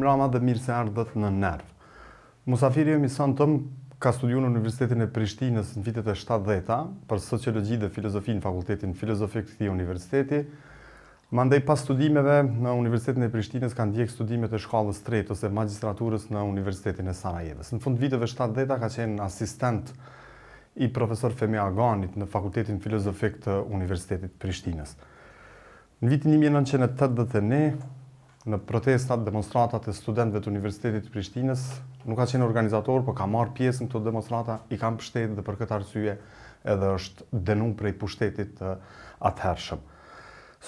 Mirëmbrama dhe mirë se erdhët në Nerv. Musafiri im i sontëm ka studiuar në Universitetin e Prishtinës në vitet e 70-ta për sociologji dhe filozofi në Fakultetin Filozofik të këtij universiteti. Mandej pas studimeve në Universitetin e Prishtinës ka ndjek studimet e shkallës tretë ose magjistraturës në Universitetin e Sarajevës. Në fund viteve 70-ta ka qenë asistent i profesor Fehmi Aganit në Fakultetin Filozofik të Universitetit të Prishtinës. Në vitin 1981, në protestat, demonstratat e studentëve të Universitetit të Prishtinës, nuk ka qenë organizator, por ka marrë pjesë në këto demonstrata, i ka mbështetë dhe për këtë arsye edhe është dënu prej pushtetit të atëhershëm.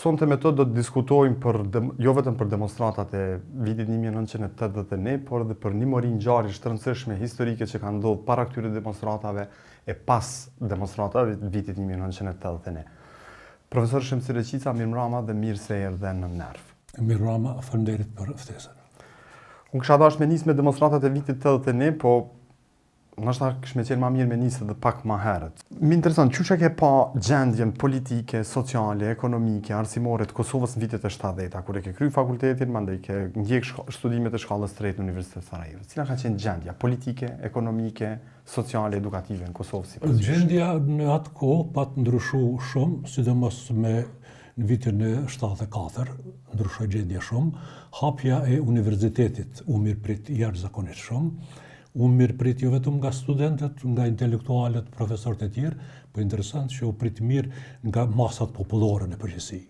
Sonte me të do të diskutojmë për jo vetëm për demonstratat e vitit 1981, por edhe për një mori ngjarjesh të rëndësishme historike që kanë ndodhur para këtyre demonstratave e pas demonstratave të vitit 1981. Profesor Shemsi Reçica, mirëmbrama dhe mirë se erdhe në Nerv. Mirëmbrama, faleminderit për ftesën. Unë kisha dashur me nis me demonstratat e vitit 81, po Ndoshta kish me qenë ma mirë me nisë edhe pak ma herët. Më intereson, qysh e ke pa gjendjen politike, sociale, ekonomike, arsimore të Kosovës në vitet e 70-ta, kur e ke kry fakultetin, mandej ke ndjek studimet e shkallës tretë në Universitet të Sarajevës. Cila ka qenë gjendja politike, ekonomike, sociale, edukative në Kosovë sipas jush? Gjendja në atë kohë pat ndryshu shumë, sidomos me në vitin e 74, ndryshoi gjendja shumë. Hapja e universitetit u mirëprit jashtëzakonisht shumë. U mirëprit jo vetëm nga studentët, nga intelektualët, profesorët e tjerë, po interesant që u prit mirë nga masat popullore në përgjithësi.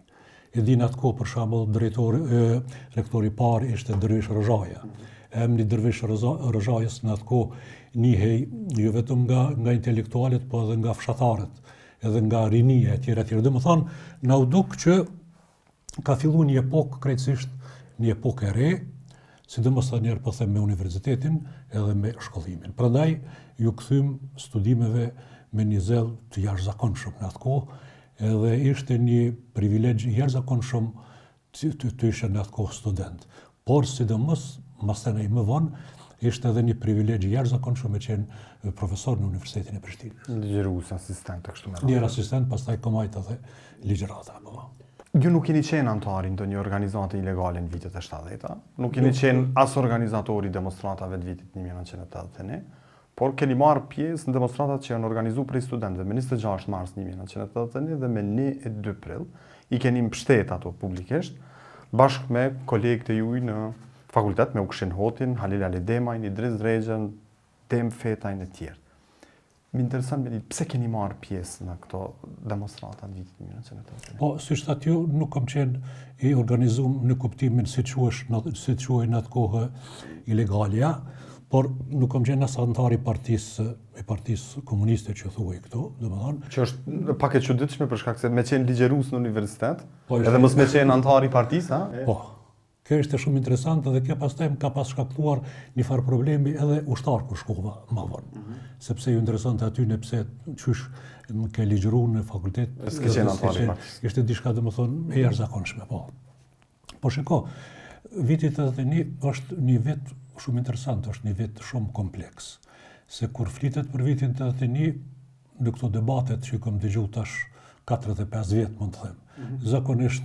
E di në atë kohë, për shembull, drejtori, rektori i parë ishte Dervish Rozhaja. Emri Dervish Rozhajës në atë kohë njihej jo vetëm nga nga intelektualët, po edhe nga fshatarët, edhe nga rinia e tjera e tjera. Domethënë, na u duk që ka fillu një epokë krejtësisht një epokë e re, sidomos edhe njëherë po them me universitetin edhe me shkollimin. Prandaj ju kthym studimeve me një zell të jashtëzakonshëm në atë kohë, edhe ishte një privilegj i jashtëzakonshëm të, të, të ishe në atë kohë student. Por sidomos masanej më vonë ishte edhe një privilegj i jashtëzakonshëm me qenë profesor në Universitetin e Prishtinës. Ligjërues, asistent e kështu me radhë. Njëherë asistent, pastaj kom majt edhe ligjërata. Po. Ju nuk keni qenë anëtar i ndonjë organizate ilegale në vitet e 70-ta, nuk keni qenë as organizator i demonstratave të vitit 1981, por keni marrë pjesë në demonstratat që janë organizu prej studentëve me 26 mars 1981 dhe me 1 e 2 prill, i keni mbështet ato publikisht, bashkë me kolegët e juj në fakultet, me Ukshin Hotin, Halil Alidemajn, Idriz Rexhën, Demë Fetajn e tjerë. Më intereson me ditë pse keni marrë pjesë në këto demonstrata të vitit 1981. Po, siç thatë ju, nuk kam qenë i organizum në kuptimin si quhesh, si quhej në atë kohë ilegalja, por nuk kam qenë as anëtar i partisë i partisë komuniste që thuhej këtu, domethënë. Që është pak e çuditshme për shkak se me qenë ligjërues në universitet, po, edhe mos me qenë anëtar i partisë, ha? Po. Kjo ishte shumë interesante dhe kjo pastaj më ka pas shkaktuar një farë problemi edhe ushtar kur shkova më vonë. Mm -hmm. Sepse ju interesonte atyne pse qysh më ke ligjëru në fakultet. S'ke qenë anëtar i partisë. Ishte diçka domethënë e jashtëzakonshme, po. Po shiko, viti 81 është një vit shumë interesant, është një vit shumë kompleks. Se kur flitet për vitin 81, në këto debatet që i kam dëgju tash 45 vjet, mund të them. Mm -hmm. Zakonisht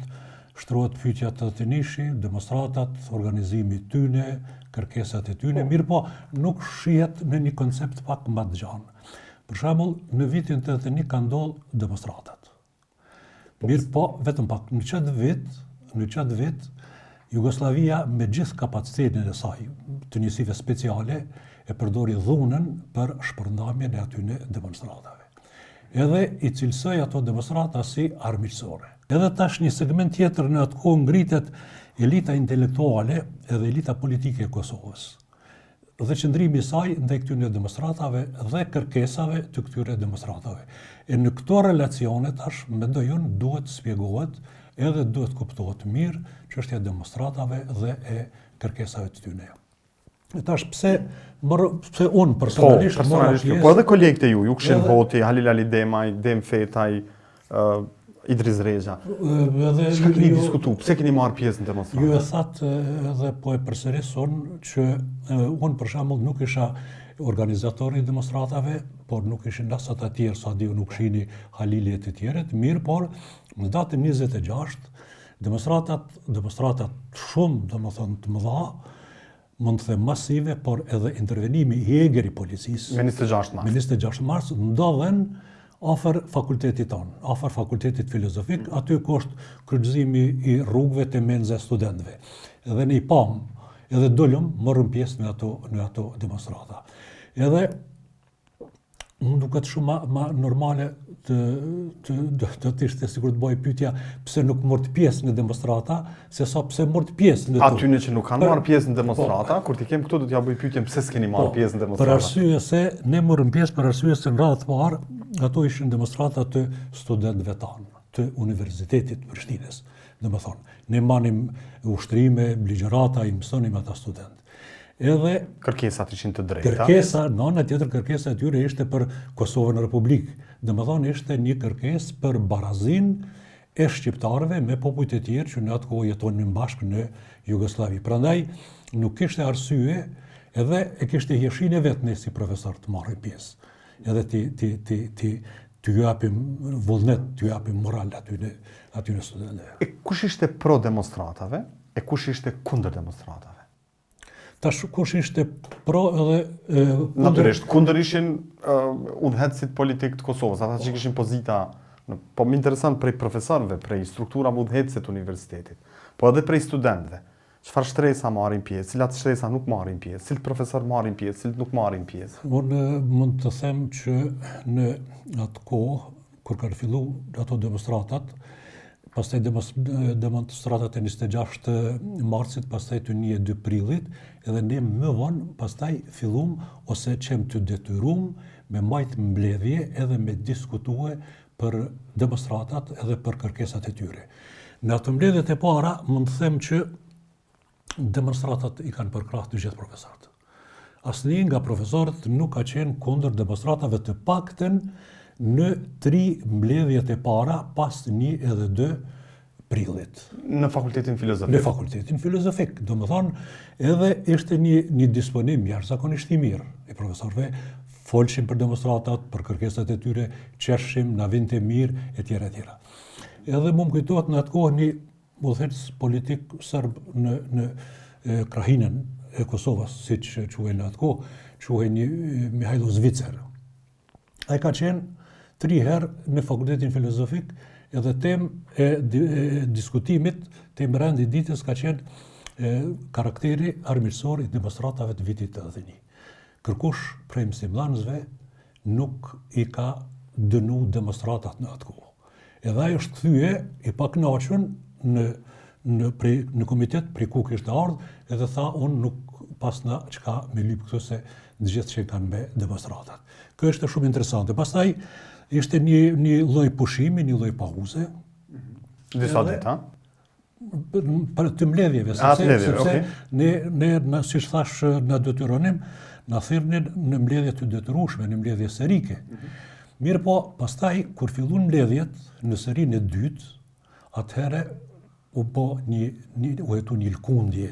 shtrohet pyetja 81-shi, demonstratat, organizimi i tyne, kërkesat e tyne, po. mirëpo nuk shihet në një koncept pak më të gjanë. Për shembull, në vitin 81 kanë ndodhur demonstratat. Po, Mirëpo, vetëm pak, në qëtë vit, në qëtë vit, Jugosllavia me gjithë kapacitetin e saj të njësive speciale e përdori dhunën për shpërndamjen e atyne demonstratave. Edhe i cilësoi ato demonstrata si armiqësore. Edhe tash një segment tjetër në atë kohë ngritet elita intelektuale edhe elita politike e Kosovës. dhe qëndrimi i saj ndaj këtyre demonstratave dhe kërkesave të këtyre demonstratave. E në këto relacione tash mendoj unë duhet të spjegohet edhe duhet të kuptohet mirë çështja e demonstratave dhe e kërkesave të tyre. E tash pse mor pse unë po, personalisht po, personalisht po edhe kolegët e juj, Ukshin Hoti, Halil Alidemaj, Demë Fetaj, ë Idriz Rexha. Edhe çka keni ju, diskutu? Pse keni marrë pjesë në demonstratë? Ju e thatë edhe po e përsëris unë që unë për shembull nuk isha organizator i demonstratave, por nuk ishin as ata tjerë, sa di unë Ukshini, Halili e të tjerët, mirë, por në datën 26, demonstratat, demonstratat shumë, domethënë, të mëdha, mund të them masive, por edhe intervenimi i egër i policisë me 26 mars. Me 26 mars ndodhen afër fakultetit tonë, afër fakultetit filozofik, aty ku është kryqëzimi i rrugëve te menza e studentëve. Edhe ne i pamë, edhe dolëm, morëm pjesë në ato në ato demonstrata. Edhe Më duket shumë ma, ma normale të të do të ishte sikur të bëhej pyetja pse nuk morët pjesë në demonstrata, se sa pse morët pjesë në to. Atyne që nuk kanë marrë pjesë në demonstrata, po, kur t'i kem këtu do t'ja bëj pyetjen pse s'keni marrë po, pjesë në demonstrata. Për arsye se ne morëm pjesë për arsye se në radhë të parë ato ishin demonstrata të studentëve tanë, të Universitetit të Prishtinës. Domethënë, ne manim ushtrime, ligjërata, i mësonim ata studentë. Edhe kërkesat ishin të drejta. Kërkesa, në anën tjetër kërkesa e tyre ishte për Kosovën Republikë. Domethënë ishte një kërkesë për barazinë e shqiptarëve me popujt e tjerë që në atë kohë jetonin bashkë në Jugosllavi. Prandaj nuk kishte arsye edhe e kishte hijeshinë e vet ne si profesor të marrim pjesë. Edhe ti ti ti ti t'ju japim vullnet, t'ju japim moral atyne atyne studentëve. E kush ishte pro demonstratave e kush ishte kundër demonstratave? Tash kush ishte pro edhe e, kundër... Natyrisht, kundër ishin uh, udhëheqësit politik të Kosovës, ata që kishin pozita në, po më intereson prej profesorëve, prej strukturave udhëheqëse të universitetit, po edhe prej studentëve. Çfarë shtresa marrin pjesë, cilat shtresa nuk marrin pjesë, cilët profesorë marrin pjesë, cilët nuk marrin pjesë. Unë mund të them që në atë kohë kur kanë fillu ato demonstratat, pastaj demonstratat e 26 marsit, pastaj të 1 e 2 prillit, edhe ne më vonë, pastaj fillum ose qemë të detyrum me majtë mbledhje edhe me diskutue për demonstratat edhe për kërkesat e tyre. Në ato mbledhjet e para, mund të them që demonstratat i kanë përkrah të gjithë profesorët. Asnjë nga profesorët nuk ka qenë kundër demonstratave të paktën në tri mbledhjet e para pas 1 edhe 2 prillit. Në fakultetin filozofik. Në fakultetin filozofik, domethënë, edhe ishte një, një disponim jashtëzakonisht i mirë i profesorëve, folshim për demonstratat, për kërkesat e tyre, qeshim, na vinte mirë, e tjera, e tjera. Edhe mu më kujtohet në atë kohë një Udhëheqës politik serb në në krahinën e Kosovës, siç quhej në atë kohë, quhej një Mihajlo Zvicer. Ai ka qenë tri herë në fakultetin filozofik edhe temë e, e diskutimit, temë rendit ditës ka qenë e, karakteri armiqësor i demonstratave të vitit 81. Kërkush prej mësimdhënësve nuk i ka dënu demonstratat në atë kohë. Edhe ai është kthye i pakënaqur në në prej në komitet prej ku kishte ardhur, edhe tha unë nuk pasna çka me lyp këtu se të gjithë që kanë me demonstratat. Kjo ishte shumë interesante. Pastaj ishte një një lloj pushimi, një lloj pauze. Disa ditë, ha? për të mbledhjeve, sepse, mbledhjeve, sepse okay. ne, ne, në, siç thashë, na detyronim, na thirrnin në mbledhje të detyrueshme, në mbledhje serike. Mm -hmm. Mirëpo, pastaj, kur fillun mbledhjet, në serinë e dytë, atëherë u bo një, një u hetu një lkundje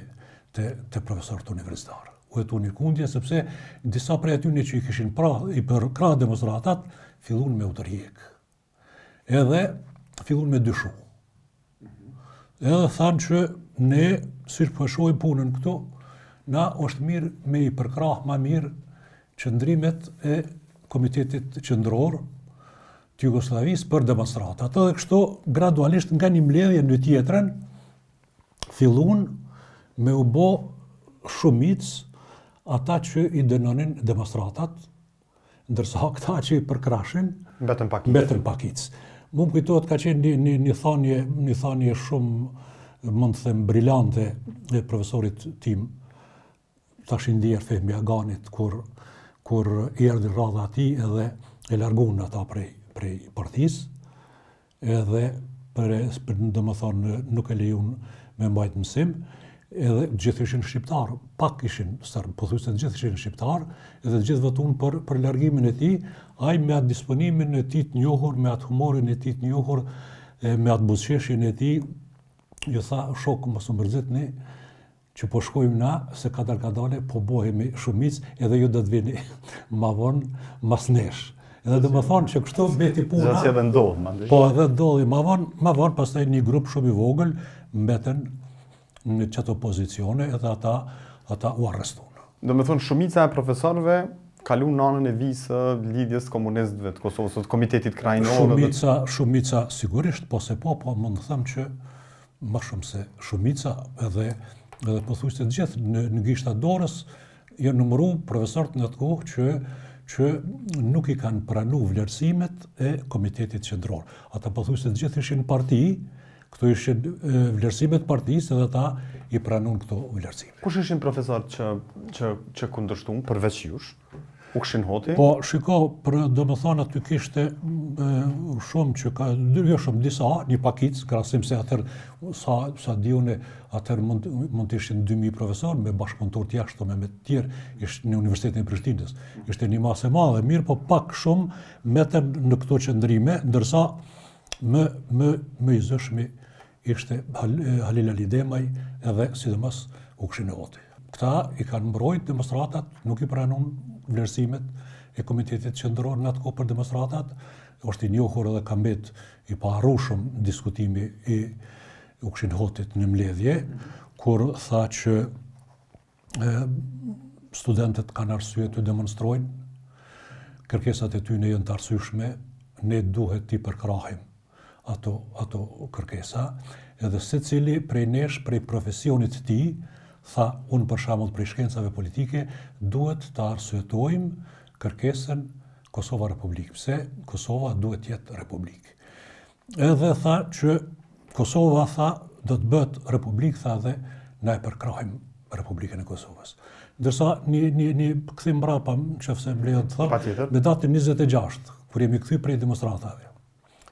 te, te profesorët universitarë. U hetu një lkundje, sepse disa prej atyne që i kishin pra, i përkrah demonstratat, fillun me u tërhjek. Edhe fillun me dyshu. Edhe thanë që ne, siç po e shohim punën këtu, na është mirë me i përkrah ma mirë qëndrimet e Komitetit Qendror të Jugosllavisë për demonstratat. Edhe kështu, gradualisht nga një mbledhje në tjetrën, fillun me u bo shumicë ata që i dënonin demonstratat, ndërsa këta që i përkrahshin mbetën pakicë. Mbetën pakicë. Mu më kujtohet ka qenë një një një thanje, një thanje shumë mund të them brilante e profesorit tim, tash i ndjerë Fehmi Aganit, kur kur i erdhi radha atij edhe e largun ata prej prej partisë, edhe për, për domethënë nuk e lejun me mbajt mësim, edhe të gjithë ishin shqiptarë, pak ishin serbë, pothuajse të gjithë ishin shqiptarë, edhe të gjithë votun për, për largimin e tij, ai me atë disponimin e tij të njohur, me atë humorin e tij të njohur, e me atë buzëqeshjen e tij, ju tha shokë mos u mërzitni, që po shkojmë na, se kadal kadale po bohemi shumicë edhe ju do të vini ma vonë mas nesh. Edhe domethonë që kështu mbeti puna. Gjë që edhe ndodh, mandej. Po edhe ndodhi ma vonë, ma vonë pastaj një grup shumë i vogël mbeten në qato pozicione edhe ata. Ata u arrestun. Domethonë, shumica e profesorëve kalun në anën e vijës së Lidhjes Komunistëve të Kosovës, ose të Komitetit Krahinor. Shumica, shumica, sigurisht, po se po, po mund të them që më shumë se shumica edhe edhe pothuajse të gjithë në, në gishta dorës janë numëru profesorët në atë kohë që që nuk i kanë pranu vlerësimet e Komitetit Qendror. Ata pothuajse të gjithë ishin parti, Këto ishin vlerësimet e partisë edhe ata i pranun këto vlerësime. Kush ishin profesorët që që që kundërshtun përveç jush? Ukshin Hoti? Po, shiko, për domethonë aty kishte e, shumë që ka, jo shumë, disa, një pakicë, krahasim se atëherë, sa, sa di unë, atëherë mund, mund të ishin 2000 profesorë me bashkëpunëtorë të jashtëm me të tjerë, ishte në Universitetin e Prishtinës. Ishte një masë e madhe, mirëpo pak shumë metën në këto qëndrime, ndërsa Më, më, më i zëshmi ishte Halil Alidemaj edhe sidomos Ukshin Hoti. Këta i kanë mbrojt demonstratat, nuk i pranun vlerësimet e Komitetit Qendror në atë kohë për demonstratat, është i njohur edhe ka mbet i paharrueshëm diskutimi i Ukshin Hotit në mbledhje, kur tha që studentët kanë arsye të demonstrojnë, kërkesat e tyne janë të arsyeshme, ne duhet t'i përkrahim ato, ato kërkesa, edhe secili prej nesh, prej profesionit të tij, tha unë për shembull prej shkencave politike, duhet të arsyetojmë kërkesën Kosova Republikë. Pse Kosova duhet të jetë Republikë? Edhe tha që Kosova tha do të bëhet republikë tha dhe na e përkrahim Republikën e Kosovës. Ndërsa një një një kthim mbrapa, nëse më lejon të them, me datën 26, kur jemi kthy prej demonstratave.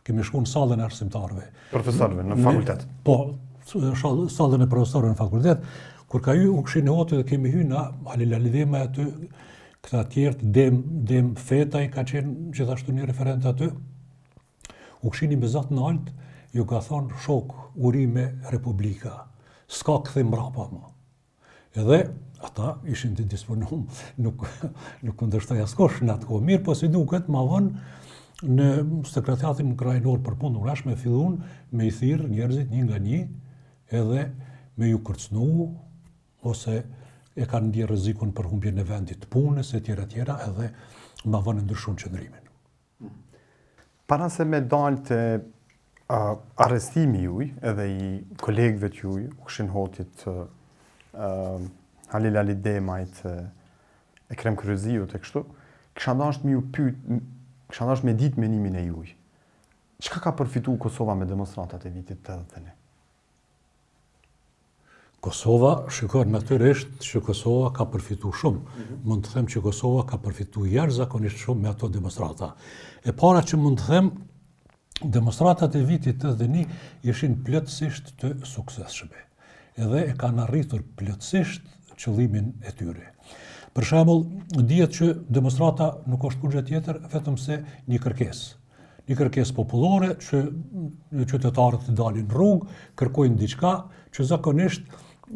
Kemi shku në sallën e arsimtarëve. Profesorëve në fakultet. Po, sallën e profesorëve në fakultet, kur ka hy Ukshin Hoti dhe kemi hy na Halil Alidemaj aty, këta tjerët, Dem, Dem Fetaj ka qenë gjithashtu një referent aty, Ukshini me za të naltë, ju ka thonë shokë urime Republika. S'ka kthim mbrapa më. Edhe ata ishin të disponum, nuk, nuk kundërshtoi askush në atë kohë. Mirëpo si duket, ma vonë, në sekretariatin krahinor për punë të brendshme fillun me i thirrë njerëzit një nga një, edhe me ju kërcnu, ose e kanë ndjerë rrezikun për humbjen e vendit të punës, e tjera, tjera, edhe ma vonë ndryshun qëndrimin. Para se me dalë te uh, arrestimi juj edhe i kolegëve të juj, Ukshin Hotit, uh, Halil Alidemajt, Ekrem Kryeziut e kështu, kisha dashtë me ju pyet, kisha dashtë me ditë menimin e juj. Çka ka përfitu Kosova me demonstratat e vitit 81? Kosova, shiko, natyrisht që Kosova ka përfitu shumë. Mm -hmm. Mund të them që Kosova ka përfitu jashtëzakonisht shumë me ato demonstrata. E para që mund të them, demonstratat e vitit 81 ishin plotësisht të suksesshme. Edhe e kanë arritur plotësisht qëllimin e tyre. Për shembull, dihet që demonstrata nuk është kurrgjë tjetër vetëm se një kërkesë. Një kërkesë popullore që qytetarët të dalin në rrugë, kërkojnë diçka që zakonisht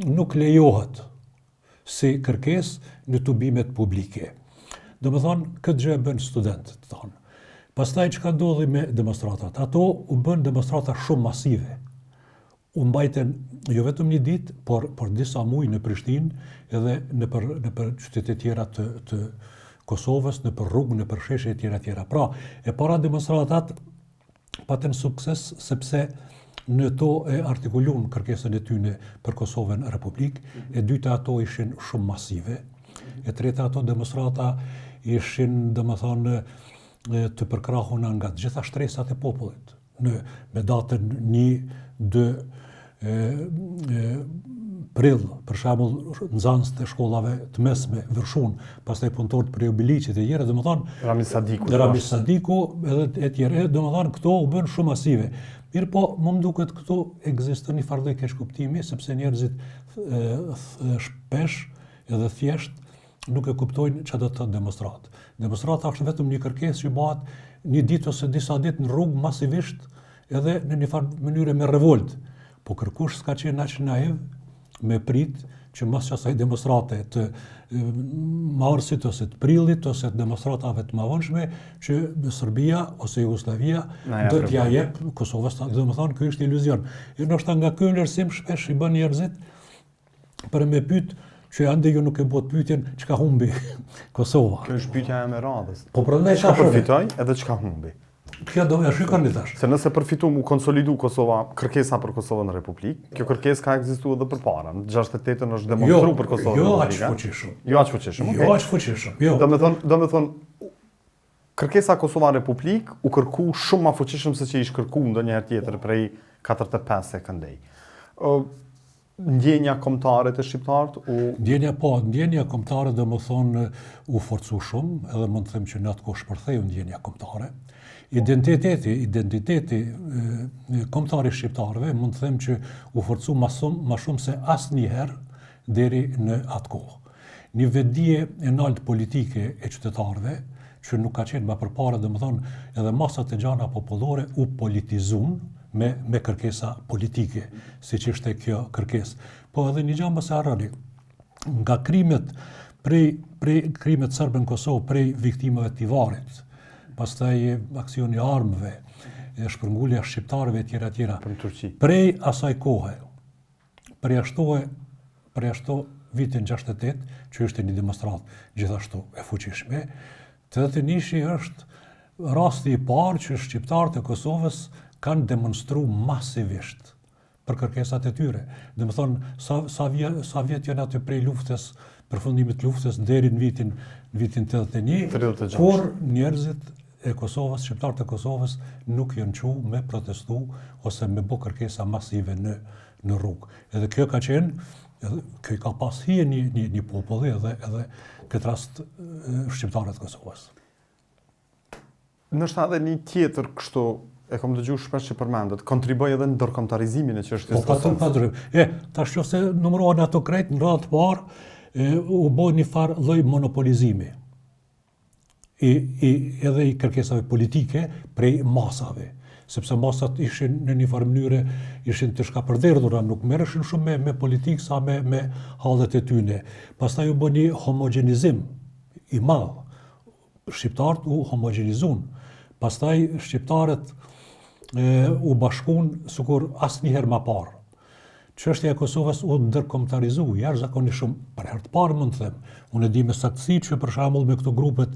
nuk lejohet si kërkesë në tubimet publike. Domethonë, këtë gjë e bënë studentët tanë. Pastaj çka ndodhi me demonstratat? Ato u bënë demonstrata shumë masive. U mbajtën jo vetëm një ditë, por por disa muaj në Prishtinë edhe nëpër nëpër qytete tjera të të Kosovës, nëpër rrugë, nëpër sheshe e tjera e tjera. Pra, e para demonstratat patën sukses sepse në to e artikulun kërkesën e tyne për Kosovën Republikë, e dyta ato ishin shumë masive, e treta ato demonstrata ishin, domethonë, të përkrahuna nga të gjitha shtresat e popullit. në me datën 1, 2 e, e, prill, për shembull, nxënësit e shkollave të mesme vërshun, pastaj punëtorët prej Obiliqit e tjera, domethonë Ramiz Sadiku, Ramiz Sadiku edhe e tjerë, domethonë këto u bënë shumë masive. Mirëpo, mu më duket këtu ekziston një farë lloj keqkuptimi, sepse njerëzit shpesh edhe thjesht nuk e kuptojnë çka do të thotë demonstratë. Demonstrata është vetëm një kërkesë që bëhet një ditë ose disa ditë në rrugë masivisht edhe në një farë mënyre me revolt. Po kërkush s'ka qenë aq naiv me prit që mas qasaj demonstrate të marsit ose të prillit ose të demonstratave të mëvonshme që Serbia ose Jugosllavia do t'ia jep Kosovës, domethonë ky është iluzion. E ndoshta nga ky vlerësim shpesh i bën njerëzit për me pyet Që ende ju nuk e bëtë pyetjen çka humbi Kosova. Kjo është pyetja e radhës. Po prandaj çka përfitoi edhe çka humbi. Kjo do e shikoni tash. Se nëse përfitum u konsolidu Kosova, kërkesa për Kosovën në Republikë, kjo kërkesë ka ekzistuar edhe përpara. Në 68-ën është demonstru jo, për Kosovën jo në Republikë. Jo aq fuqishëm. Jo aq fuqishëm, okay. Jo aq fuqishëm. Jo. Domethonë, domethonë kërkesa Kosova në Republikë u kërku shumë ma fuqishëm se që ish kërku ndonjëherë tjetër prej 45 e këndej. Ë Ndjenja kombëtare te shqiptarët u Ndjenja po, ndjenja kombëtare domethënë u forcu shumë, edhe mund të them që në atë kohë shpërtheu ndjenja kombëtare. Identiteti, identiteti kombëtar i shqiptarëve mund të them që u forcu ma shumë, ma shumë se asnjëherë deri në atë kohë. Një vetëdije e naltë politike e qytetarëve, që nuk ka qenë ma përpara, domethënë edhe masat e gjana popullore u politizun, me me kërkesa politike, siç ishte kjo kërkesë. Po edhe një gjë mos e harroni, nga krimet prej prej krimet serbe në Kosovë, prej viktimave të Tivarit, pastaj aksioni i armëve, e shpërngulja e shqiptarëve etj etj. Për në Turqi. Prej asaj kohe, përjashtohe përjashto vitin 68, që ishte një demonstratë gjithashtu e fuqishme, 81-shi është rasti i parë që shqiptarët e Kosovës kanë demonstru masivisht për kërkesat e tyre. Domethonë, sa, sa, vje, sa vjet janë aty prej luftës, përfundimit të luftës deri në vitin në vitin 81, 36. kur njerëzit e Kosovës, shqiptarët e Kosovës nuk janë çu me protestu ose me bo kërkesa masive në në rrugë. Edhe kjo ka qenë, edhe kjo i ka pas hije një, një, një populli edhe, edhe këtë rast shqiptarët e Kosovës. Ndoshta edhe një tjetër kështu, e kam dëgju shpesh që përmendet, kontriboi edhe në ndërkombëtarizimin e çështjes po, së Kosovës. Po, pa E, tash nëse numërohen ato krejt në radhë të parë, e, u bë një farë lloj monopolizimi. i, i edhe i kërkesave politike prej masave, sepse masat ishin në një farë mënyre ishin të shkapërderdhura, nuk merreshin shumë me, me politikë sa me, me hallet e tyne. Pastaj u bë një homogjenizim i madh. Shqiptarët u homogjenizun. Pastaj shqiptarët e, u bashkun sikur asnjëherë ma parë. Çështja e Kosovës u ndërkombëtarizu jashtëzakonisht shumë, për herë të parë mund të them. Unë e di me saktësi që për shembull me këto grupet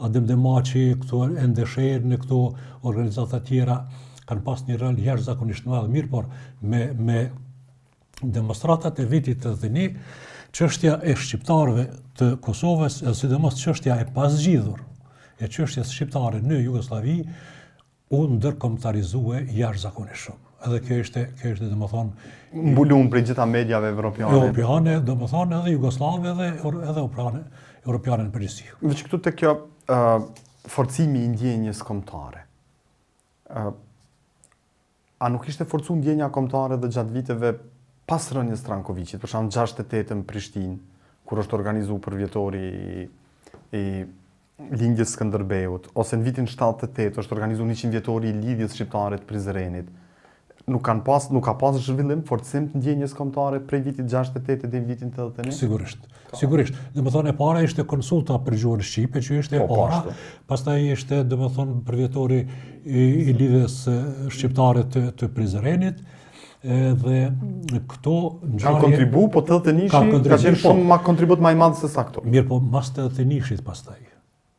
Adem Demaçi, këto NDSH-në, këto organizata tjera kanë pas një rol jashtëzakonisht të madh, mirë, por me me demonstratat e vitit 81, çështja e shqiptarëve të Kosovës, edhe sidomos çështja e pazgjidhur e çështjes shqiptare në Jugosllavi, u ndërkombëtarizue jashtëzakonisht shumë. Edhe kjo ishte, kjo ishte domethënë mbulum prej gjitha mediave evropiane. Evropiane, domethënë edhe jugosllave edhe edhe europiane, europiane në përgjithësi. Veç këtu te kjo uh, forcimi i ndjenjës kombëtare. Uh, A nuk ishte forcu ndjenja kombëtare edhe gjatë viteve pas rënies së Rankoviqit, për shembull 68 në Prishtinë, kur është organizu përvjetori i, i lindjes Skënderbeut, ose në vitin 78 është organizu 100 vjetori i lidhjes shqiptare të Prizrenit. Nuk kanë pas, nuk ka pas zhvillim, forcim të ndjenjës kombëtare prej vitit 68 deri në vitin 81? Sigurisht. Sigurisht. Domethënë e para ishte konsulta për gjuhën shqipe, që ishte e po, po, para. Pastaj ishte, domethënë, përvjetori i, i lidhjes shqiptare të, të Prizrenit, edhe këto ngjarje... Kanë kontribu, po 81-shi ka qenë po. shumë ma kontribut ma i madh se sa këto. Mirë, po mas 81-shit pastaj.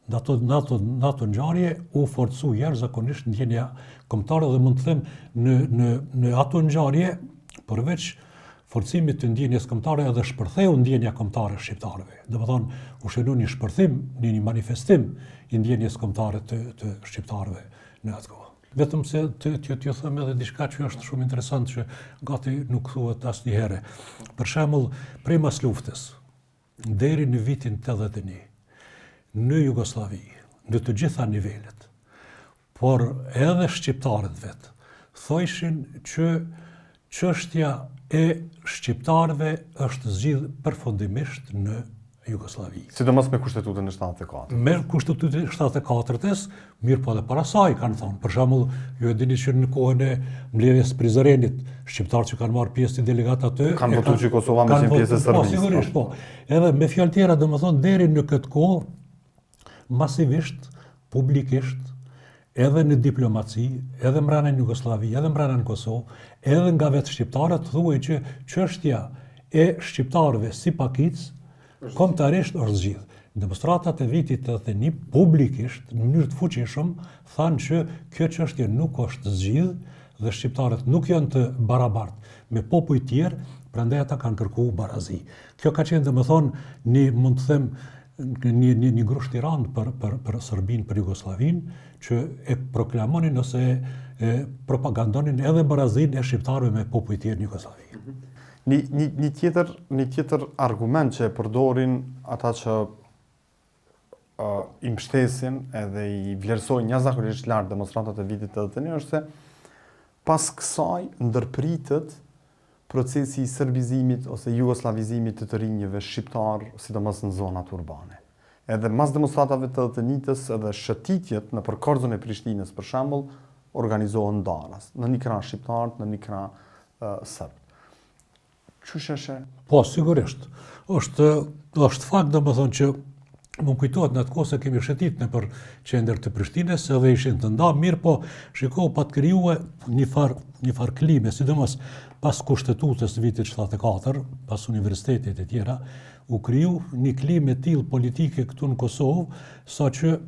Në ato, në ato, në ato ngjarje u forcu jashtëzakonisht ndjenja kombëtare dhe mund të them në, në, në ato ngjarje, përveç forcimit të ndjenjës kombëtare edhe shpërtheu ndjenja kombëtare e shqiptarëve. Domethënë, u shënu një shpërthim, një, një manifestim i ndjenjës kombëtare të, të shqiptarëve në atë kohë. Vetëm se të të t'ju them edhe diçka që është shumë interesant që gati nuk thuhet asnjëherë. Për shembull, prej mas luftës deri në vitin 81 në Jugosllavi, në të gjitha nivelet, por edhe shqiptarët vetë, thojshin që çështja e shqiptarëve është zgjidh përfundimisht në Jugosllavi. Sidomos me kushtetutën e 74. Me kushtetutën e 74-ës, mirë po edhe para saj kanë thonë. Për shembull, ju e dini që në kohën e mbledhjes së Prizrenit, shqiptarët që kanë marrë pjesë si delegat aty, kanë votuar që Kosova me qenë pjesë e po, Serbisë. Po, sigurisht, po. Edhe me fjalë tjera, domethënë deri në këtë kohë masivisht, publikisht, edhe në diplomaci, edhe mbrana në Jugosllavi, edhe mbrana në Kosovë, edhe nga vetë shqiptarët thuhej që çështja e shqiptarëve si pakicë. Kombëtarisht është zgjidh. Demonstratat e vitit 81 publikisht në mënyrë të fuqishëm thanë që kjo çështje nuk është zgjidh dhe shqiptarët nuk janë të barabartë me popujt tjerë, prandaj ata kanë kërku barazi. Kjo ka qenë domethënë një mund të them një një një grusht i randë për për për Serbinë, për Jugosllavinë, që e proklamonin ose e propagandonin edhe barazinë e shqiptarëve me popujt tjerë në Jugosllavi. Një një një tjetër një tjetër argument që e përdorin ata që uh, i mbështesin edhe i vlerësojnë jashtëzakonisht lart demonstratat e vitit 81 është se pas kësaj ndërpritet procesi i serbizimit ose jugosllavizimit të të rinjve shqiptarë, sidomos në zonat urbane. Edhe mas demonstratave të 81-ës edhe shëtitjet nëpër Korzon e Prishtinës për shembull organizohen ndaras, në një krah shqiptarët, në një krah serbët. Qysh e sheh? Po, sigurisht. Është, është fakt, domethënë që më kujtohet në atë kohë se kemi shëtit nëpër qendër të Prishtinës edhe ishin të nda, mirëpo, shiko, pat krijue një farë, një farë klime, sidomos pas kushtetutës të vitit 74, pas universitetit e tjera, u kriju një klimë e tillë politike këtu në Kosovë, saqë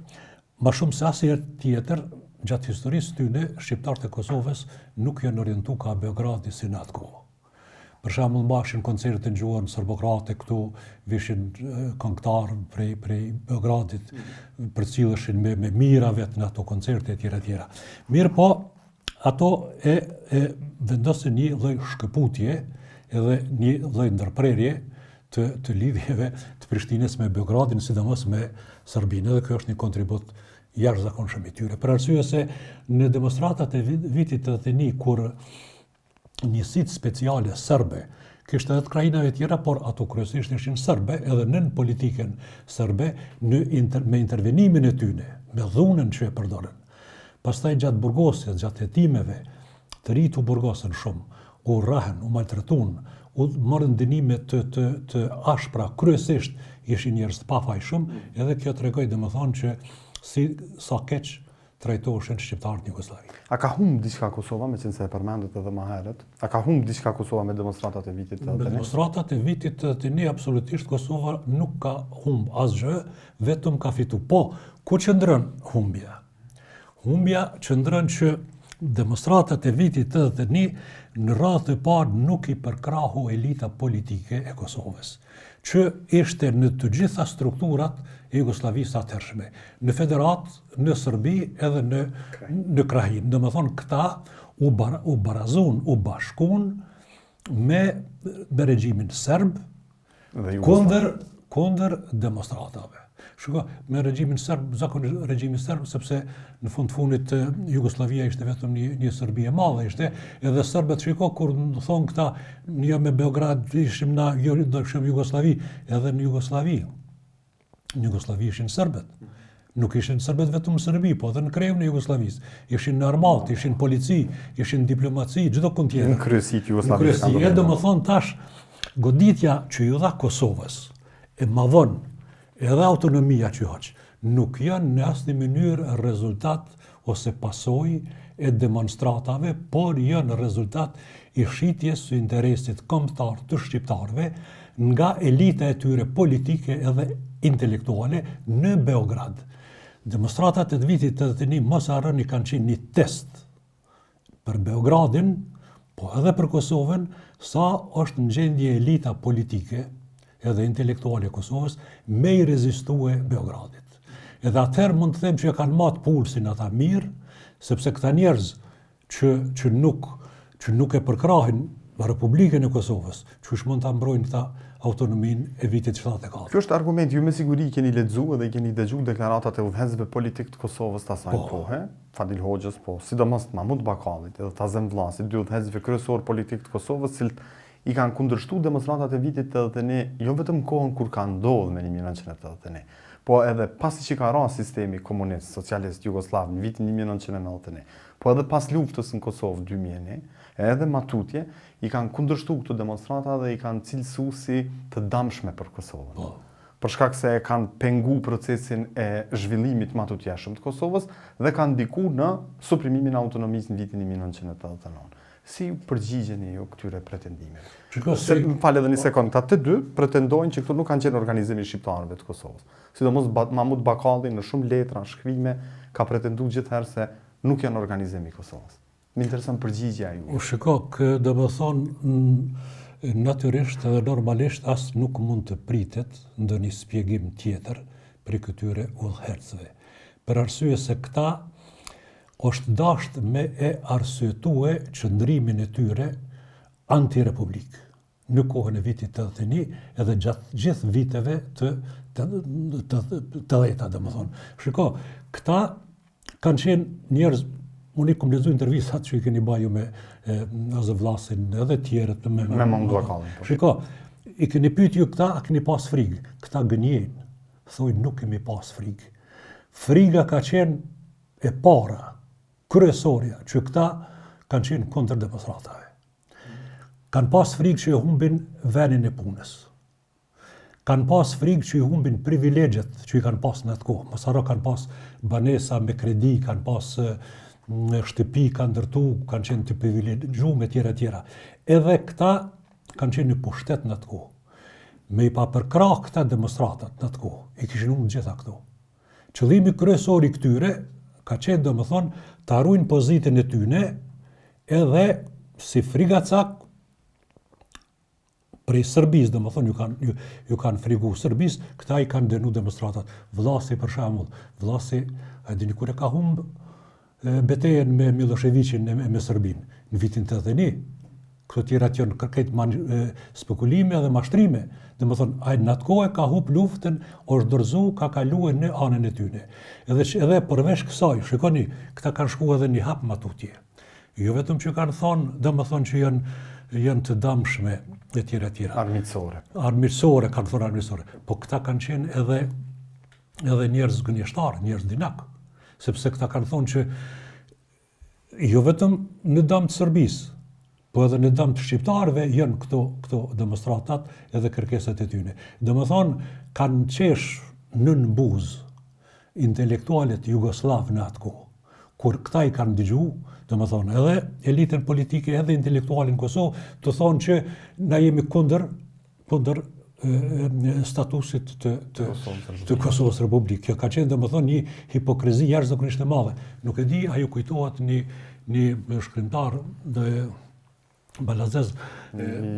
Ma shumë se asnjëherë tjetër, gjatë historisë tyne, shqiptarët e Kosovës nuk janë orientu ka Beogradi si në atë kohë. Për shembull, mbaheshin koncerte në gjuhën serbokrate këtu, vishin këngëtarë prej prej Beogradit, përcilleshin me me mijëra vetë në ato koncerte etj etj. Mirëpo, ato e e vendosën një lloj shkëputje edhe një lloj ndërprerje të të lidhjeve të Prishtinës me Beogradin, sidomos me Serbinë, edhe ky është një kontribut i jashtëzakonshëm i tyre. Për arsye se në demonstratat e vitit 81 kur njësitë speciale serbe kishte edhe të krahinave tjera, por ato kryesisht ishin serbe, edhe nën politikën serbe, në inter, me intervenimin e tyne, me dhunën që e përdorën. Pastaj gjatë burgosjes, gjatë hetimeve, të rinjtë u burgosën shumë, u rrahën, u maltretun, u morën dënime të të të ashpra, kryesisht ishin njerëz të pafajshëm, edhe kjo tregoi domethënë që si sa keq trajtoheshin shqiptarët në Jugosllavi. A ka humb diçka Kosova, meqenëse e përmendët edhe më herët? A ka humb diçka Kosova me demonstratat e vitit 81? Me demonstratat e vitit 81 absolutisht Kosova nuk ka humb asgjë, vetëm ka fitu. Po, ku qëndron humbja? Humbja qëndron që demonstratat e vitit 81 në radhë të parë nuk i përkrahu elita politike e Kosovës, që ishte në të gjitha strukturat e Jugosllavisë atëhershme, në federatë, në Serbi edhe në në krahinë. Domethënë këta u bar, u barazun, u bashkun me me regjimin serb Dhe kundër kundër demonstratave. Shiko, me regjimin serb, zakonisht regjimi serb, sepse në fund të fundit Jugosllavia ishte vetëm një, një Serbi e madhe, ishte edhe serbët, shiko, kur thonë këta, jo me Beograd, ishim na, jo, do ishim Jugosllavi, edhe në Jugosllavi. Në Jugosllavi ishin serbët. Nuk ishin serbët vetëm në Serbi, po edhe në kreun e Jugosllavisë. Ishin në armatë, ishin polici, ishin diplomaci, çdo kund tjetër. Në kryesi të Jugosllavisë. Në kryesi, e domethënë tash, goditja që ju dha Kosovës, e ma vonë, edhe autonomia që hoq, nuk janë në asnjë mënyrë rezultat ose pasojë e demonstratave, por janë rezultat i shitjes së interesit kombëtar të shqiptarëve nga elita e tyre politike edhe intelektuale në Beograd. Demonstratat e vitit 81 mos harroni kanë qenë një test për Beogradin, po edhe për Kosovën, sa është në gjendje elita politike edhe intelektuale e Kosovës me i rezistue Beogradit. Edhe atëherë mund të them që e kanë matë pulsin ata mirë, sepse këta njerëz që, që, nuk, që nuk e përkrahin Republikën e Kosovës, qysh mund ta mbrojnë këta autonominë e vitit 74. Kjo është argument, ju me siguri keni lexu edhe keni dëgju deklaratat e udhëheqësve politik të Kosovës të asaj po. kohe, Fadil Hoxhës, po sidomos të Mahmut Bakallit edhe të Azem Vllasit, dy udhëheqësve kryesor politik të Kosovës, cilët i kanë kundërshtu demonstratat e vitit 81, jo vetëm në kohën kur ka ndodhur me 1981, po edhe pasi që ka ra sistemi komunist, socialist, jugosllav në vitin 1991, po edhe pas luftës në Kosovë 2001, edhe ma tutje, i kanë kundërshtu këto demonstrata dhe i kanë cilësu si të damshme për Kosovën. Po. Për shkak se e kanë pengu procesin e zhvillimit ma tutjeshëm të Kosovës dhe kanë ndiku në suprimimin e autonomisë në vitin 1989. Si ju përgjigjeni ju këtyre pretendimeve? Shiko, si... Se, më fal edhe një sekond, këta të dy pretendojnë që këto nuk kanë qenë organizim i shqiptarëve të Kosovës. Sidomos ba Mahmut Bakalli në shumë letra, shkrime, ka pretendu gjithherë se nuk janë organizim i Kosovës. Më intereson përgjigja juaj. O shiko, kë domethonë, natyrisht edhe normalisht as nuk mund të pritet ndonjë shpjegim tjetër prej këtyre udhëheqësve. Për arsye se këta Osht dasht me e arsyetue qëndrimin e tyre antirepublikë në kohën e vitit 81 edhe gjatë gjithë viteve të tetëdhjeta, domethonë. Shiko, këta kanë qenë njerëz, unë i kom lexu intervistat që i keni ba ju me Azem Vllasin edhe tjerët. Me, me, me Mahmut Bakallin. Po. Shiko, i keni pyet ju këta, a keni pas frigë? Këta gënjejnë, thojnë nuk kemi pas frigë. Friga ka qenë e para, kryesorja, që këta kanë qenë kundër demonstratave. Kanë pas frikë që e humbin venin e punës. Kanë pas frikë që i humbin privilegjet që i kanë pas në atë kohë. Mos harro kanë pas banesa me kredi, kanë pas në shtëpi, kanë ndërtu, kanë qenë të privilegjuar e tjera e tjera. Edhe këta kanë qenë në pushtet në atë kohë. Me i pa përkrah këta demonstratat në atë kohë, i kishin humbë gjitha këto. Qëllimi kryesor i këtyre ka qenë domethonë ta ruajnë pozitën e tyne edhe si frigacak prej Serbisë, domethonë ju kanë ju, ju kanë frigu Serbisë, këta i kanë dënu demonstratat. Vllasi për shembull, Vllasi, a dini kur e ka humb betejën me Millosheviqin e me Serbinë në vitin 81. Këto tjerat janë krejt spekulime dhe mashtrime. Domethonë, ai në atë kohë ka hup luftën, është dorëzu, ka kalue në anën e tyne. Edhe, edhe përveç kësaj, shikoni, këta kanë shku edhe një hap ma tutje. Jo vetëm që kanë thonë, domethonë që janë, janë të damshme, e tjera, e tjera. Armiqësore. Armiqësore, kanë thonë armiqësore. Po këta kanë qenë edhe edhe njerëz gënjeshtar, njerëz dinak, sepse këta kanë thonë që jo vetëm në dam të Serbisë, po edhe në dam të shqiptarëve janë këto këto demonstratat edhe kërkesat e tyre. Domethonë kanë qesh nën buzë intelektualët jugosllavë në atë kohë. Kur këta i kanë dëgju, domethonë edhe elitën politike edhe intelektualin në Kosovë, të thonë që na jemi kundër kundër statusit të të të Kosovës Republikë. Kjo ka qenë domethënë një hipokrizi jashtëzakonisht e madhe. Nuk e di a ju kujtohet një një shkrimtar dhe malazez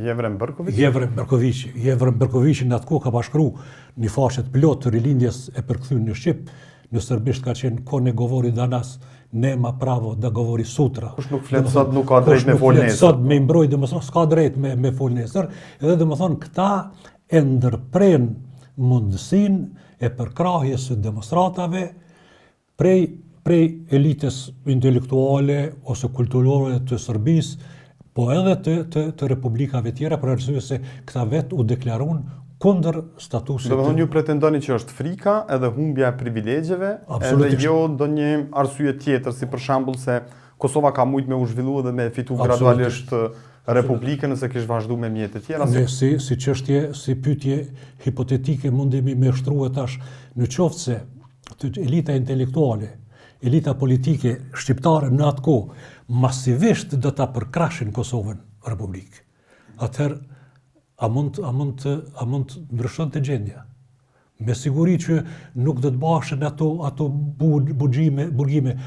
Jevrem Bërković. Jevrem Bërković, Jevrem Bërković në atë kohë ka pas shkru një faqe të plotë të rilindjes e përkthy në shqip, Në serbisht ka qenë ko ne govori danas, nema pravo da govori sutra. Kush nuk flet sot nuk ka drejt me fol nesër. Sot me mbrojt domethënë s'ka drejt me me fol nesër, edhe domethënë këta e ndërpren mundësinë e përkrahjes së demonstratave prej prej elitës intelektuale ose kulturore të Serbisë, po edhe të të të republikave tjera për arsye se këta vetë u deklarun kundër statusit. Domethënë ju pretendoni që është frika edhe humbja e privilegjeve, edhe jo ndonjë arsye tjetër, si për shembull se Kosova ka mujt me u zhvillu edhe me fitu gradualisht Republikën nëse kish vazhdu me mjete tjera. Ne si si çështje, si pyetje hipotetike mundemi me shtrue tash në qoftë se elita intelektuale, elita politike shqiptare në atë kohë masivisht do ta përkrahshin Kosovën Republikë. Atëherë a mund a mund të a mund të ndryshonte gjendja? Me siguri që nuk do të baheshin ato ato burgime, burgime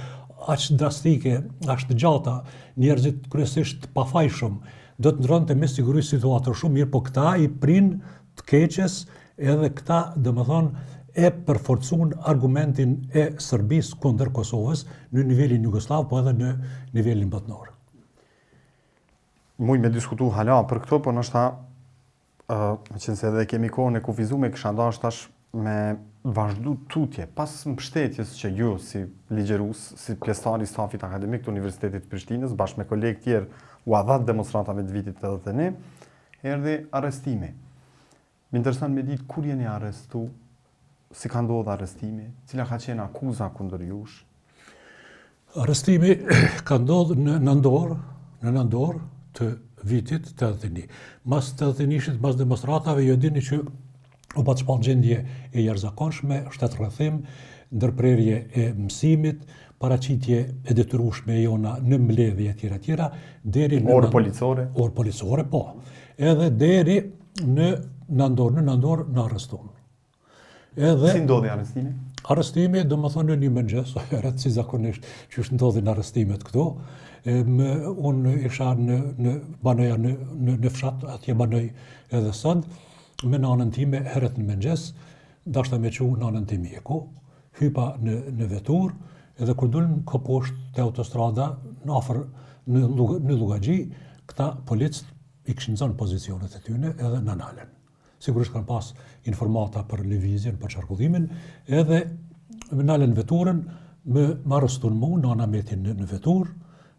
aq drastike, aq të gjata, njerëzit kryesisht të pafajshëm, do të ndronte me siguri situatën shumë mirë, po këta i prin të keqes edhe këta, domethonë, e përforcun argumentin e Serbisë kundër Kosovës në nivelin jugosllav, po edhe në nivelin botnor. Muj me diskutu hala për këto, po ndoshta uh, meqenëse edhe kemi kohën e kufizume, kisha dashtë tash me vazhdu tutje, pas mbështetjes që ju si ligjërus, si pjesëtar i stafit akademik të Universitetit të Prishtinës, bashkë me kolegë tjerë, ua dhatë demonstratave të vitit 81, erdhi arrestimi. Më intereson me ditë kur jeni arrestu, si ka ndodhur arrestimi, cila ka qenë akuza kundër jush? Arrestimi ka ndodhur në nëndor, në nëndor të vitit 81. Mas 81-shit, mas demonstratave, ju e dini që u pat shpallë gjendje e jashtëzakonshme, shtetrrethim, ndërprerje e mësimit, paraqitje e detyrueshme e jona në mbledhje etj etj deri në orë policore. Orë policore po. Edhe deri në nandor, në nandor na arrestun. Edhe Si ndodhi arrestimi? Arrestimi, domethënë në një mëngjes, herët si zakonisht qysh ndodhin arrestimet këtu. E, më, unë isha në, në banoja në, në, në fshat, atje banoj edhe sot, me nanën time herët në mëngjes, dashta me çu nanën te mjeku, hypa në, në veturë, edhe kur dulëm ka poshtë te autostrada, në afër në, në Llugagji, këta policët i kishin zonë pozicionet e tyne edhe na nalën. Sigurisht kanë pas informata për lëvizjen, për qarkullimin, edhe më nalën veturën, më, më arrestun mu, nana meti në, në veturë,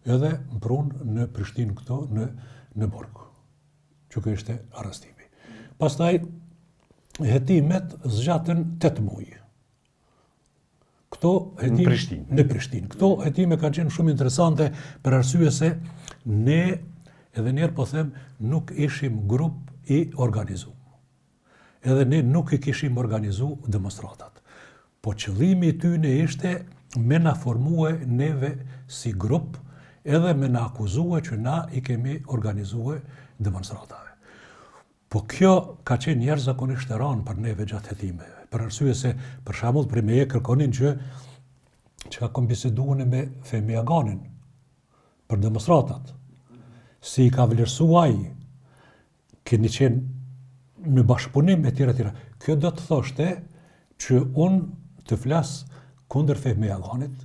edhe më prunë në Prishtinë këto, në, në burg. Që kjo ishte arrestimi. Pastaj, hetimet zgjatën 8 muaj. Këto hetime në Prishtinë. Në Prishtinë. Këto hetime kanë qenë shumë interesante për arsye se ne edhe njëherë po them nuk ishim grup i organizuar. Edhe ne nuk i kishim organizu demonstratat. Po qëllimi i tyne ishte me na formue neve si grup edhe me na akuzue që na i kemi organizue demonstratave. Po kjo ka qenë jashtëzakonisht e rëndë për neve gjatë hetimeve, për arsye se, për shembull, prej meje kërkonin që çka kom bisedu unë me Fehmi Aganin për demonstratat. Si i ka vlerësu ai, keni qenë në bashkëpunim e tjera tjera. Kjo do të thoshte që unë të flas kundër Fehmi Aganit,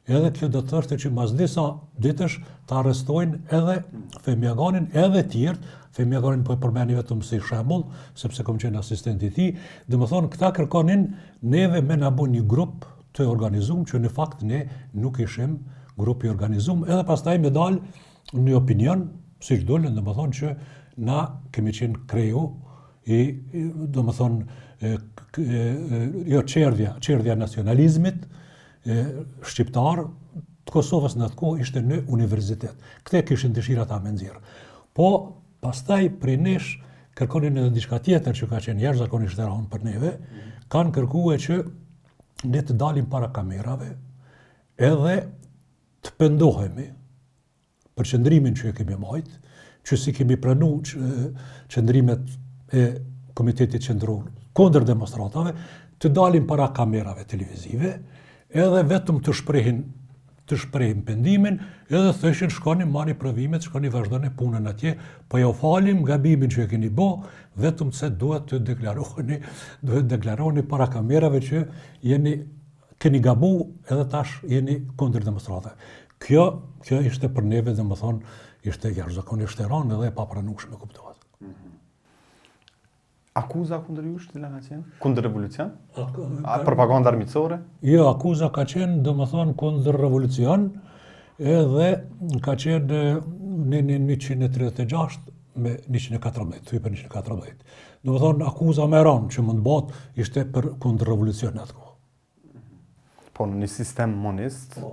edhe kjo do të thoshte që mas disa ditësh të arrestojnë edhe Fehmi Aganin, edhe tjerët, Fehmi Aganin po e përmeni vetëm si shembull, sepse kom qenë asistent i tij, domethonë, këta kërkonin neve me na bo një grup të organizum, që në fakt ne nuk ishim grup i organizum, edhe pastaj me dalë në opinion, siç dolën, domethonë që na kemi qenë kreu i, domethonë, jo çerdhja, çerdhja nacionalizmit e, shqiptar të Kosovës në atë kohë ishte në universitet. Këtë kishin dëshirë ata me nxjerr. Po, pastaj prej nesh kërkonin edhe diçka tjetër që ka qenë jashtëzakonisht e rëndë për neve, kanë kërkue që ne të dalim para kamerave edhe të pendohemi për qëndrimin që e kemi majt, që s'i kemi pranu që, qëndrimet e Komitetit Qendror kundër demonstratave, të dalim para kamerave televizive, edhe vetëm të shprehin të shprehim pendimin, edhe thëshin shkoni marrni provimet, shkoni vazhdoni punën atje, po jau falim gabimin që e keni bo, vetëm se duhet të deklaroheni, duhet të deklaroni para kamerave që jeni keni gabu edhe tash jeni kundër demonstratave. Kjo, kjo ishte për neve, domethonë, ishte jashtëzakonisht e rëndë edhe e papranueshme, kuptohet. Mm -hmm. Akuza kundër jush, cila ka qenë? Kundër revolucion? A, propaganda armiqësore? Jo, akuza ka qenë, domethonë, kundër revolucion, edhe ka qenë neni 136 me 114, thuj për 114. Domethonë, akuza më e rëndë që mund të bëhet ishte për kundër revolucion në atë kohë. Po, në një sistem monist, po,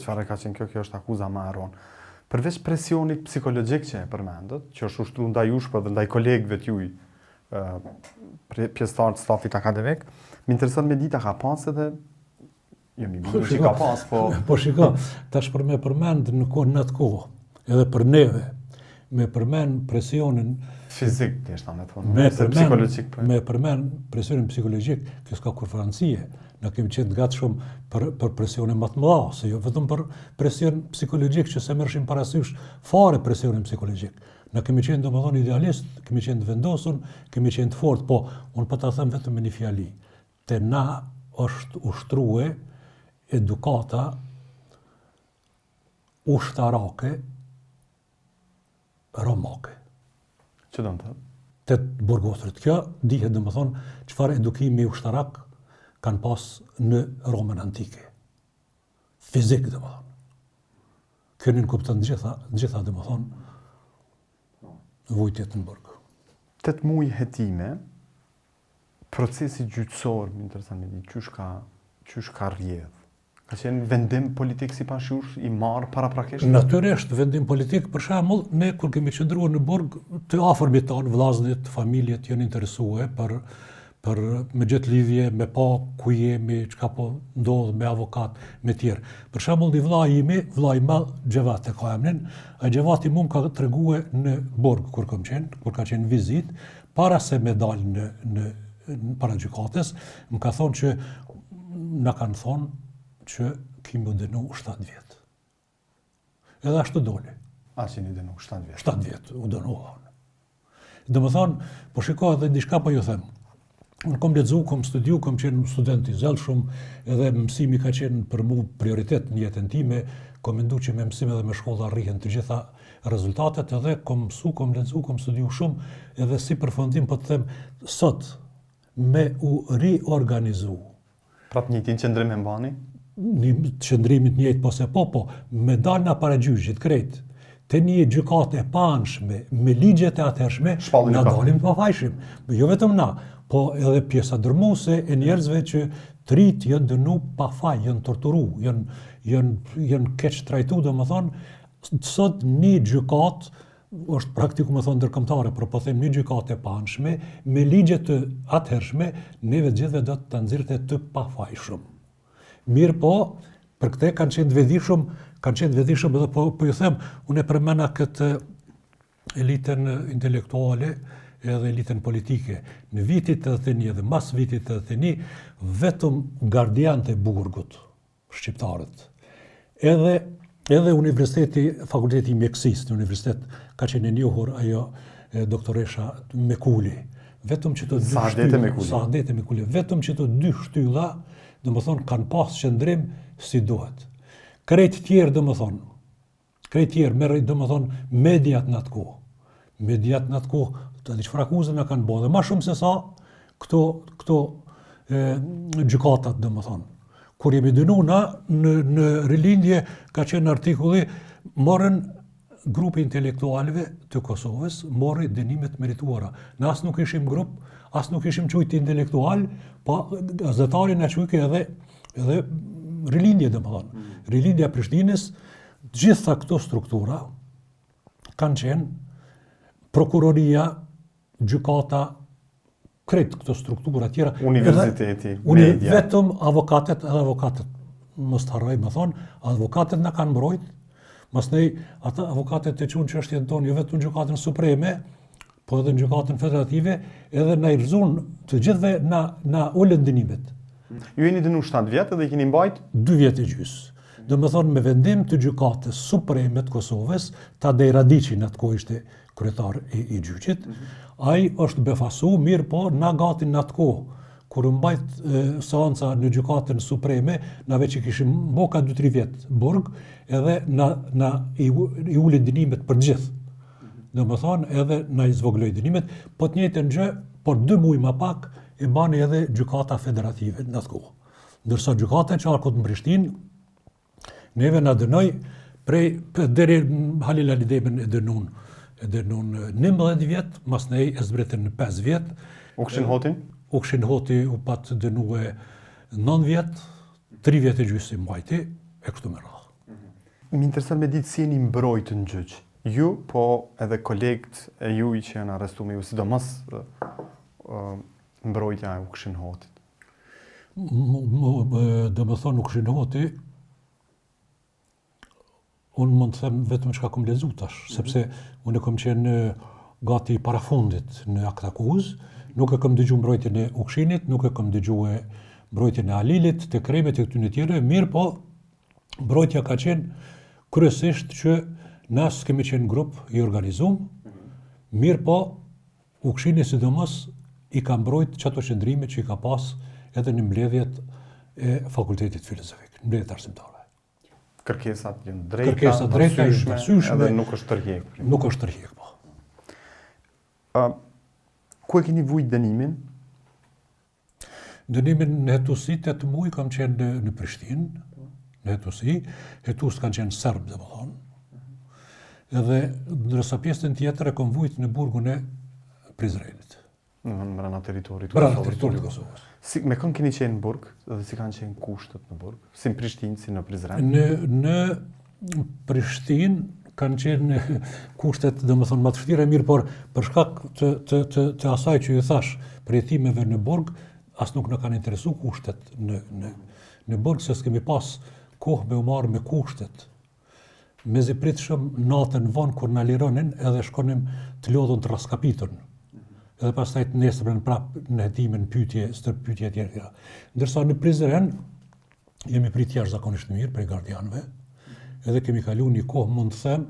çfarë ka qenë kjo, kjo është akuza më e rëndë. Përveç presionit psikologjik që e përmendët, që është ushtru ndaj jush, po edhe ndaj kolegëve të juj, pjesëtarë të stafit akademik, më intereson me ditë a ka pas edhe Jo, mi bindë që ka pas, po... Po shiko, tash për me përmend në kohë në atë kohë, edhe për neve, me përmend presionin... Fizik, të ishta me thonë, me përmend, psikologjik. Po. Me përmend presionin psikologjik, kjo s'ka kurrfarë rëndësie, na kemi qenë të gatshëm për, për presione më të mëdha, se jo vetëm për presion psikologjik që s'e merrshim parasysh fare presionin psikologjik. Na kemi qenë domethënë idealist, kemi qenë të vendosur, kemi qenë të fortë, po unë po ta them vetëm me një fjali. Te na është ushtrue edukata ushtarake romake. Që do të thotë? Te të burgosurit. Kjo dihet domethënë çfarë edukimi ushtarak kanë pas në Romën antike. Fizik domethënë. Kjo nënkupton të gjitha, të gjitha domethënë vujtjet në burg. 8 muaj hetime, Procesi gjyqësor, më intereson me ditë, qysh ka, qysh ka rrjedh? Ka qenë vendim politik sipas jush i marrë paraprakisht? Natyrisht, vendim politik, për shembull, ne kur kemi qëndruar në burg, të afërmit tanë, vëllaznit, familjet janë interesue për Për me gjetë lidhje, me pa ku jemi, çka po ndodh me avokat, me tjerë. Për shembull, një vlla imi, vlla i madh, Xhevat e ka emrin, ai Xhevati mu m'ka tregue në burg kur kam qenë, kur ka qenë vizitë, para se me dalë në, në, në para gjykatës, më ka thonë që na kanë thonë që ki m'u dënu 7 vjet. Edhe ashtu doli. A si jeni dënu, 7 vjet? 7 vjet, u dënua. Domethonë, po shiko edhe diçka po ju them. Unë kom lexu, kom studiu, kom qenë student i zellshëm, edhe mësimi ka qenë për mu prioritet në jetën time, kom mendu që me mësim edhe me shkolla arrihen të gjitha rezultatet, edhe kom mësu, kom lexu, kom studiu shumë, edhe si përfundim po të them, sot me u riorganizu, Prap njëjtin qëndrim e mbani? Një qëndrim të njëjtë po se po, po, me dalë na para gjyqit, krejt, te një gjykatë e paanshme, me ligjet e atëhershme, na dalim të pafajshëm. Jo vetëm na, po edhe pjesa dërmuese e njerëzve që të ritë janë dënu pa faj, janë torturu, janë, janë, janë keqtrajtu, domethonë, sot një gjykatë është praktiku me thonë ndërkombëtare, por po them një gjykatë e paanshme, me ligje të atëhershme, neve të gjithëve do të na nxirrte të pafajshëm. Mirëpo, për këtë kanë qenë të vetëdijshëm, kanë qenë të vetëdijshëm edhe po, po ju them, unë e përmena këtë elitën intelektuale edhe elitën politike. Në vitit 81 dhe mas vitit 81, vetëm gardianët e burgut, shqiptarët. Edhe edhe universiteti, fakulteti i mjekësisë në universitet ka qenë e njohur ajo e, doktoresha Mekuli. Vetëm qëto dy Saadete Mekuli. Saadete Mekuli, vetëm qëto dy shtylla, domethonë kanë pas qëndrim si duhet. Krejt tjerë domethonë, Krejt tjerë, merr domethonë, mediat në atë kohë. Mediat në atë kohë, të di çfarë akuze na kanë bo, dhe ma shumë se sa këto, këto e, gjykatat, domethonë. Kur jemi dënu na, në, në rilindje, ka qenë artikulli, morën grupi i intelektualëve të Kosovës, mori dënime të merituara. Na as nuk ishim grup, as nuk ishim qujtë intelektual, pa po gazetari na qujke edhe, edhe rilindje, domethonë. Mm. Rilindja e Prishtinës, Gjitha këto struktura kanë qenë prokuroria, gjykata, krejt këto struktura tjera. Universiteti, uni, media. Vetëm avokatët edhe avokatët, mos të harroj me thonë, avokatët na kanë mbrojt, masnej ata avokatët e çunë çështjen tonë jo vetëm në gjykatën supreme, po edhe në gjykatën federative, edhe na i rrëzun të gjithëve na na ulën dënimet. Ju jeni dënu 7 vjet edhe i keni mbajt 2 vjet e gjys. Domethonë me vendim të gjykatës supreme të Kosovës, Tadej Radiqi në atë kohë ishte kryetar i, i gjyqit, mm -hmm. ai është befasu, mirëpo, na gati në atë kohë, kur u mbajt e, seanca në gjykatën supreme, na veç i kishim bo ka 2-3 vjet burg, edhe na, na i, i ulën dënimet për gjithë. Domethonë edhe na i zvogloi dënimet, po të njëjtën gjë, por dy muaj më pak e bani edhe gjykata federative në atë kohë. Ndërsa gjykata e qarkut në Prishtinë neve na dënoi prej deri Halil Alidemën e dënun e dënun 11 vjet, masnej e zbritën në 5 vjet. Ukshin Hotin? Ukshin Hoti u pat dënue 9 vjet, 3 vjet e gjysë i mbajti, e kështu me radhë. Më intereson me ditë si jeni mbrojtë në gjyq. Ju, po edhe kolegët e juj që janë arrestu me ju, sidomos mbrojtja e Ukshin Hotit. Domethonë Ukshin Hoti, unë mund të them vetëm çka kom lexu tash, mm -hmm. sepse unë kom qenë gati parafundit në aktakuzë, nuk e kom dëgju mbrojtjen e Ukshinit, nuk e kom dëgju mbrojtjen e Halilit, të Ekremit e këtyne tjerëve, mirëpo, Mbrojtja ka qenë kryesisht që na s'kemi qenë grup i organizum, mirëpo Ukshini sidomos i ka mbrojt qato qëndrime që i ka pas edhe në mbledhjet e Fakultetit Filozofik, në mbledhjet arsimtarëve. Kërkesat janë drejta, Kërkesat drejta, janë të arsyeshme, edhe nuk është tërhjek. Nuk është tërhjek, po. Uh, ku e keni vujt dënimin? Dënimin në hetusi, 8 muaj kam qenë në, në Prishtinë, në hetusi, hetues kanë qenë serbë, domethonë. Edhe ndërsa pjesën tjetër e kam vujt në burgun e Prizrenit. Në mbrenda territorit të Kosovës. Mbrenda territorit të Kosovës. Si, me kënd keni qenë në burg dhe si kanë qenë kushtet në burg? Si në Prishtinë, si në Prizren? Në, në Prishtinë kanë qenë kushtet, domethënë, më të vështira, mirë, por për shkak të, të, të, të asaj që ju thash, përjetimeve në burg, as nuk na kanë interesu kushtet në, në, në burg, se s'kemi pas kohë me u marrë me kushtet. Mezi pritshëm natën vonë kur na lironin edhe shkonim të lodhun të rraskapitun. Edhe pastaj të nesërmen prap në hetime, në pyetje, stërpyetje etj etj. Ndërsa në Prizren jemi prit jashtëzakonisht mirë prej gardianëve. Edhe kemi kalu një kohë mund të them,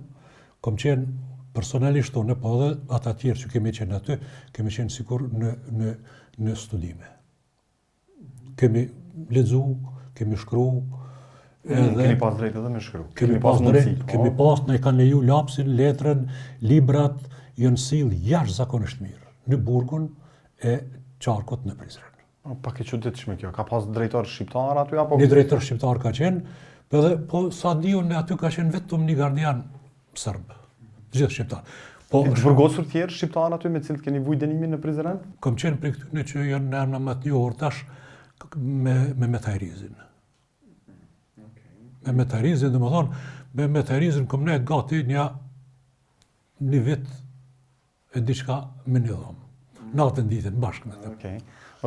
kom qenë personalisht unë, po edhe ata tjerë që kemi qenë aty, kemi qenë sikur në në në studime. Kemi lexu, kemi shkru, mm, edhe kemi pas drejtë edhe me shkru. Kemi, kemi pas drejtë, po. kemi pas, na e kanë leju lapsin, letrën, librat janë sill jashtëzakonisht mirë në burgun e qarkut në Prizren. O, pak e çuditshme kjo. Ka pas drejtor shqiptar aty apo Një drejtor shqiptar ka qenë, po edhe po sa di unë aty ka qenë vetëm një gardian serb. Të gjithë shqiptar. Po, të burgosur tjerë shqiptar aty me cilët keni vujt dënimin në Prizren? Kam qenë prej këtyne që janë në emra më të njohur tash me Mehmet Hajrizin. Okay. Me Mehmet Hajrizin, domethonë, me Mehmet Hajrizin kom nejt gati një një vit e diçka me një dhomë. Natën ditën bashkë me të. Okej.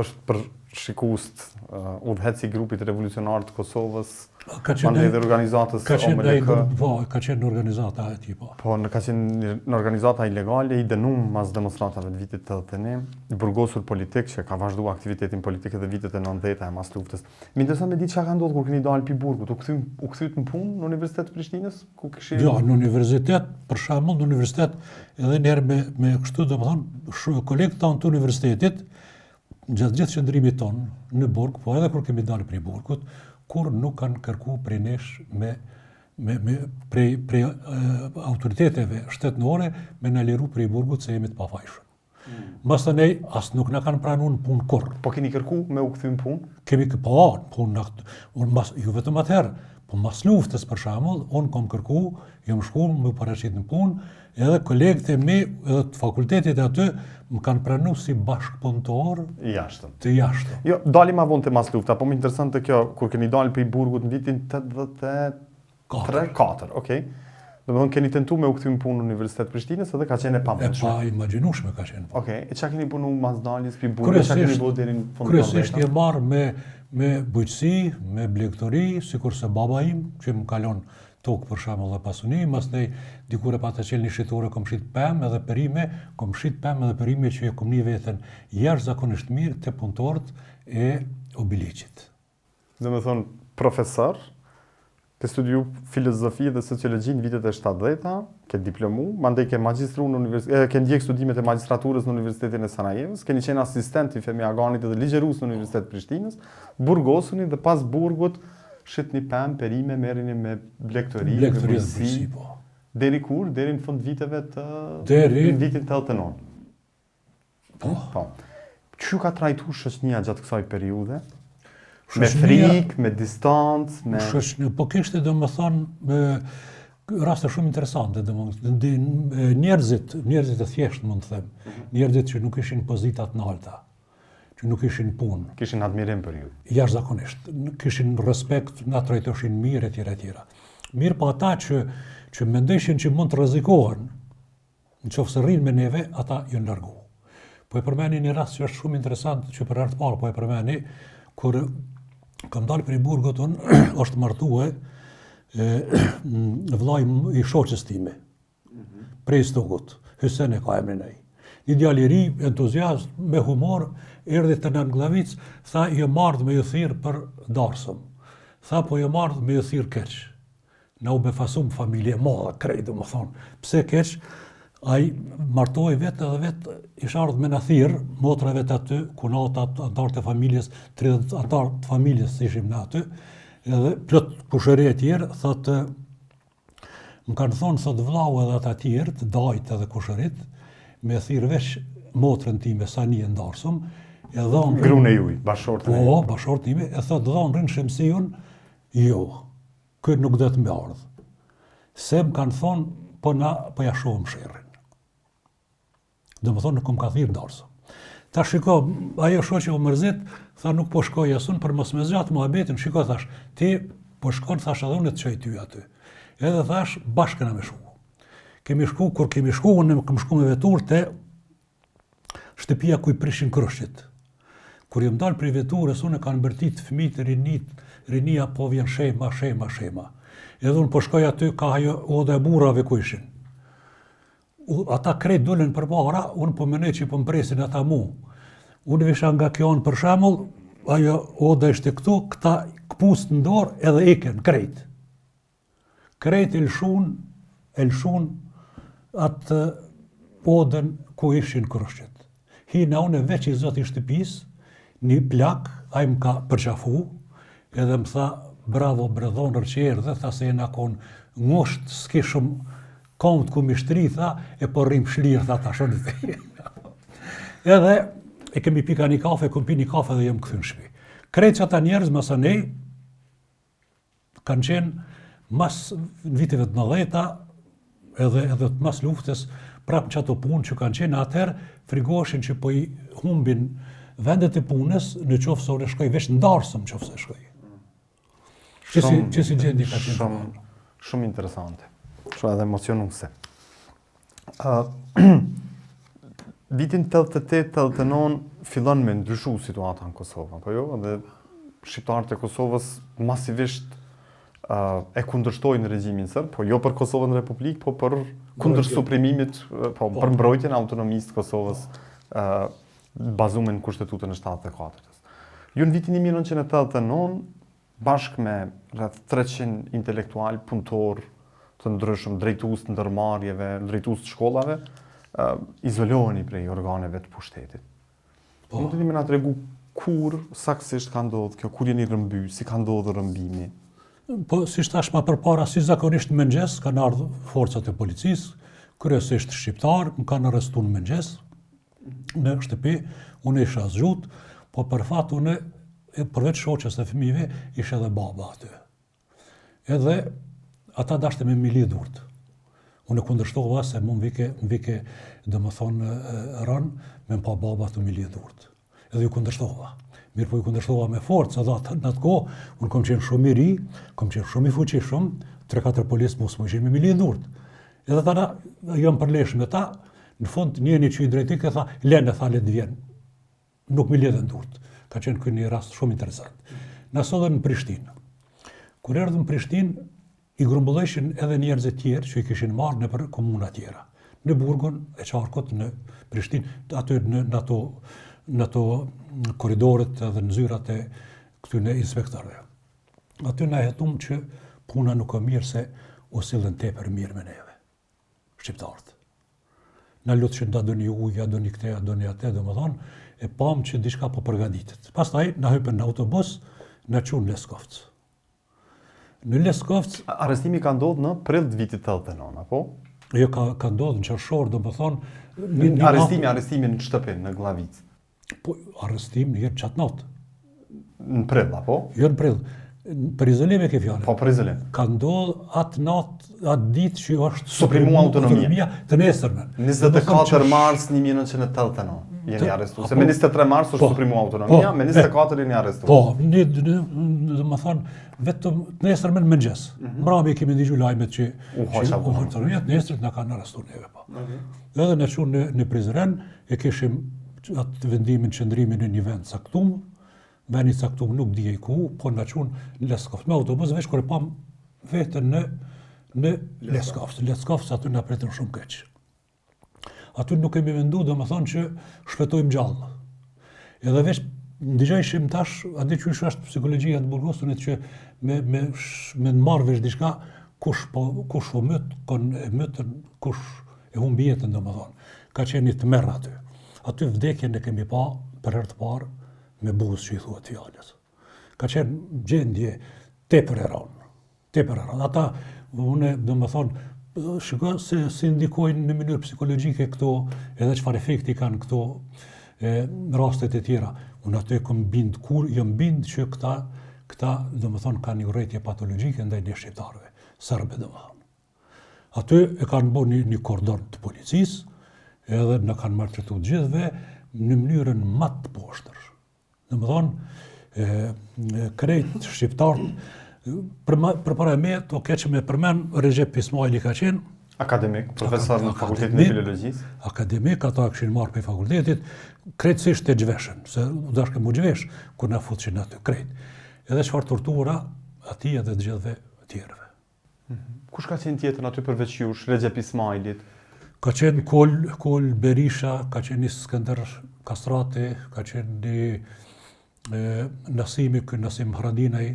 Është për shikuesit uh, udhëheqës i grupit revolucionar të Kosovës, ka qenë edhe organizatës ka qenë OMLK. Po, ka qenë në organizata e tij, po. Po, në ka qenë në organizata ilegale, i dënum mas demonstratave të vitit 81, i burgosur politik që ka vazhdu aktivitetin politik edhe vitet e 90-ta e mas luftës. Më intereson me ditë çka ka ndodhur kur keni dalë pi burgut, u kthyem u kthyet në punë në Universitet të Prishtinës? Ku kishin? Jo, në universitet, për shembull, në universitet edhe një herë me me kështu, domethonë, shumë kolegët tanë të universitetit gjatë gjithë qëndrimit tonë në burg, po edhe kur kemi dalë prej burgut, kurrë nuk kanë kërku prej nesh me me me prej prej autoriteteve shtetërore me na liru prej burgut se jemi të pafajshëm. Mm. Masanej, as nuk na kanë pranu në punë kurrë. Po keni kërku me u kthy në punë? Kemi kë, po, në punë, në, unë mas, jo vetëm atëherë, po mas luftës për shembull, unë kom kërku, jam shku me u paraqit në punë, edhe kolegët e mi, edhe të fakultetit aty, më kanë pranu si bashkëpunëtor i jashtëm. Të jashtëm. Jo, dalim ma vonë te mas lufta, po më interesante kjo, kur keni dalë prej burgut në vitin 83, 4. 4, okej. Domethonë keni tentu me u kthy në punë në Universitet të Prishtinës edhe ka qenë e pamundshme. E paimagjinueshme ka qenë. Po. Okej, e çka keni punu mas daljes prej burgut, çka keni bërë deri në fund të Kryesisht jam marrë me me bujqësi, me blegtori, sikurse baba im që më ka lon tokë për shembull dhe pasuni, masnej dikur e pata çel një shitore kom shit pemë edhe perime, kom shit pemë edhe perime që e kom ni veten jashtëzakonisht mirë te punëtorët e Obiliqit. Domethonë, profesor, ke studiu filozofi dhe sociologji në vitet e 70-ta, ke diplomu, mandej ke magjistru në universitet, ke ndjek studimet e magjistraturës në Universitetin e Sarajevës, keni qenë asistent i Fehmi Aganit dhe ligjërues në Universitet të Prishtinës, burgosuni dhe pas burgut shitni pemë, perime, merreni me blegtori, me bujqësi. Po. Deri kur? Deri në fund viteve të deri në vitin 89. Po. Po. Qysh ju ka trajtu shoqënia gjatë kësaj periudhe? Me frikë, me distancë, me... Shoqënia, po kishte domethonë, me raste shumë interesante, domethonë, njerëzit, njerëzit e thjeshtë, mund të them, mhm. njerëzit që nuk ishin n'pozita të nalta, që nuk ishin n'punë. Kishin admirim për ju? Jashtëzakonisht, kishin respekt, na trajtoshin mirë, e tjera, e tjera. Mirëpo ata që, që mendeshin që mund të rrezikohen, Në qoftë se rrinë me neve, ata janë largu. Po e përmeni një rast që është shumë interesant, që për herë të parë po e përmeni, kur kam dalë prej burgut unë, është martue e, vllai i shoqes time, prej Istogut, Hysen e ka emrin ai. Një djalë i ri, entuziast, me humor, erdhi te na në Gllavicë, tha, jom ardhë me ju thirrë për darsëm. Tha, po jom ardhë me ju thirrë keq. Na u befasum familje e madhe, krejt, domethonë. Pse keq? Ai martohej vetë edhe vetë ish ardhë me na thirrë, motra vetë aty, kunatat, anëtarët e familjes, 30 anëtarë të familjes ishim na aty, edhe plot kushëri e tjerë, thotë, më kanë thonë, thotë vllau edhe ata tjerë, të dajt edhe kushërit, me thirrë veç motrën time, Sanije n'darsëm, e dhëndrin... Grun e juj, bashkëshorten e juj. Po, bashkëshorten time, e thotë dhëndrin Shemsiun, jo. Ky nuk do të me ardhë. Se më kanë thonë, po na, po ja shohëm sherrin. Domethonë, nuk më ka thirrë n'darsëm. Ta shiko, ajo shoqe u mërzit, tha nuk po shkoj as unë për mos me zgjatë muhabetin, shiko, thash, ti po shkon, thash edhe unë të çoj ty aty. Edhe thash, bashkë kena me shku. Kemi shku, kur kemi shku, unë kam shku me veturë te shtëpia ku i prishin krushqit. Kur jam dalë prej veturës, unë kanë bërtit fëmijët, rinit, rinia po vjen shema, shema, shema. Edhe unë po shkoj aty ka ajo oda e burrave ku ishin. U, ata krejt dolën përpara, unë po menoj që po më presin ata mu. Unë visha nga kjo anë për shembull, ajo oda ishte këtu, këta këpustë në dorë edhe ikën krejt. Krejt e lëshun, e lëshun atë odën ku ishin krushqit. Hina unë veç i zoti i shtëpisë, një plak, ai më ka përqafu, edhe më tha, bravo bre dhonër që erdhe, tha se jena konë ngusht, s'kishëm Komt ku m'i shtri, tha, e po rrim shlirë, tha, tash unë Edhe e kemi pi ka një kafe, kom pi një kafe dhe jam kthy në shpi. Krejt qata njerëz, masanej, kanë qenë mas në viteve të 90-ta, edhe, edhe të mas luftës, prapë në qato punë që kanë qenë atëherë, frigoheshin që po i humbin vendet e punës, në qoftë se unë shkoj veç në darsëm, në qoftë se shkoj. Qësi, qësi gjendje ka qenë? Shumë, shumë interesante. Shumë edhe emocionuese. Uh, vitin 88-89 fillon me ndryshu situata në Kosovë, apo jo? Dhe shqiptarët e Kosovës masivisht uh, e kundërshtojnë regjimin serb, po jo për Kosovën Republikë, po për kundër suprimimit, po, po, për mbrojtjen e autonomisë të Kosovës uh, bazuar në Kushtetutën e 74-ës. Ju në vitin 1989, bashkë me rreth 300 intelektualë, punëtorë të ndryshëm, drejtues të ndërmarrjeve, drejtues të shkollave, izoloheni prej organeve të pushtetit. Po. Mundeni me na tregu kur saktësisht ka ndodhur kjo, kur jeni rrëmby, si ka ndodhur rrëmbimi? Po, siç thashë ma përpara, si zakonisht në mëngjes, kanë ardhë forcat e policisë, kryesisht shqiptarë, më kanë arrestu në mëngjes, në shtëpi, unë isha zgjut, po për fat unë, përveç shoqes e fëmijëve, isha edhe baba aty. Edhe ata dashtën me m'i lidh durt. Unë e kundërshtova se mu më vike, më vike, domethonë, rëndë, me më pa baba tu m'i lidh durt. Edhe ju kundërshtova. Mirëpo ju kundërshtova me forcë, edhe atë, në atë kohë, unë kom qenë shumë i ri, kom qenë shumë i fuqishëm, 3-4 policë mu s'mujshin me m'i lidh durt. Edhe tana, jam përlesh me ta, në fund njëni që i drejtike, tha, lene, tha, le të vjen. Nuk m'i lidhën durt. Ka qenë ky një rast shumë interesant. Na sollën në Prishtinë. Kur erdhëm në Prishtinë, i grumbullojshin edhe njerëzit tjerë që i kishin marrë nëpër komuna tjera. Në burgun e qarkut në Prishtinë, aty në, në ato në ato korridoret edhe në zyrat e këtyne inspektorëve. Aty na hetum që puna nuk o mirë se u sillën tepër mirë me neve, shqiptarët. Na lutshin a doni ujë, a doni këte, a doni atë, domethonë, e pamë që diçka po përgatitet. Pastaj, na hypën në autobus, na çunë Leskovc. Në Leskovc... Arrestimi ka ndodhë në prill të vitit 89, apo? Jo, ka, ka ndodhë në qershor, domethonë... Një, një arrestimi, arrestimi në shtëpi, në Gllavicë. Po, arrestim një herë qatë natë. Në prill, apo? Jo në prill. Për izolim e ke fjalën. Po, për izolim. Ka ndodhë atë natë, atë ditë që është suprimu autonomia. Të nesërmen. 24 mars 1989 jeni arrestu. Se me 23 mars është po, suprimu autonomia, po, me 24 jeni arrestu. Po, një, një, domethonë, vetëm të nesërmen mëngjes. Mm -hmm. Mbrami kemi ndigju lajmet që u hoq autonomia, të nesërmen na kanë arrestu neve. Po. Mm -hmm. Edhe na çunë në, në Prizren, e kishim atë vendimin qëndrimin në një vend caktum, vend i caktum nuk dihej ku, po na çunë në Leskovc. Me autobus veç kur e pam veten në në Leskovc. Leskovc aty na pritën shumë keq. Aty nuk kemi mendu, domethonë që shpëtojmë gjallë. Edhe veç ndëgjojshim tash, a di qysh është psikologjia e të burgosunit që me me me marrë vesh diçka, kush po kush u myt, kon e mytën, kush e humbi jetën domethonë. Ka qenë një tmerr aty. Aty vdekjen e kemi pa për herë të parë me buzë që i thuhet fjalës. Ka qenë gjendje tepër e rëndë. Tepër e rëndë. Ata, unë, domethonë, shiko se si ndikojnë në mënyrë psikologjike këto, edhe çfarë efekti kanë këto e, rastet e tjera. Unë aty kom bind, kur jam bind që këta, këta, domethonë, kanë një urrejtje patologjike ndaj ne shqiptarëve, serbë, domethonë. Aty e kanë bo një, një kordon të policisë, edhe na kanë maltretu të gjithëve në mënyrën ma të poshtër. Domethonë, e, krejt shqiptarët, për, përpara me, të keq me përmen, Rexhep Ismajli ka qenë, Akademik, profesor në Fakultetin e Filologjisë. Akademik, ata e kishin marrë prej fakultetit, krejtësisht të zhveshën, se u dashke m'u zhvesh, kur na futshin aty, krejt. Edhe çfarë tortura, atij edhe të gjithëve tjerëve. Mhm. Kush ka qenë tjetër aty përveç jush, Rexhep Ismajlit? Ka qenë Kol, Kol Berisha, ka qenë një Skënder Kastrati, ka qenë një e, Nasimi, ky Nasim Haradinaj.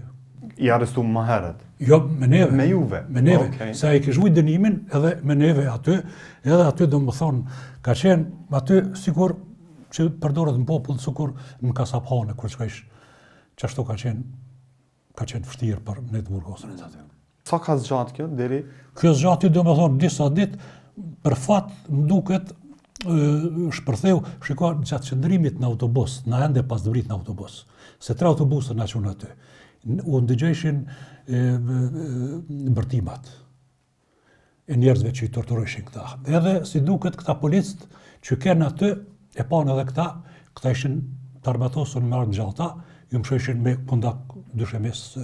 I arrestu më herët? Jo, me neve. Me juve? Me neve, okay. se ai kish vujt dënimin edhe me neve aty, edhe aty domethonë, ka qenë aty sikur që përdoret në popull, sikur në kasaphane, kur shkojsh, qashtu ka qenë ka qenë vështirë për ne të burgosurit aty. Sa ka zgjatë kjo deri? Kjo zgjati domethonë disa ditë, për fat më duket shpërtheu, shiko gjatë qëndrimit në autobus, na ende pas zbrit në autobus, se tre autobusë na çunë aty. U ndëgjojshin bërtimat. e njerëzve që i torturojshin këta. Edhe si duket këta policët që kenë aty, e panë edhe këta, këta ishin të armatosur me armë gjata, ju mshojshin me kundak dyshemes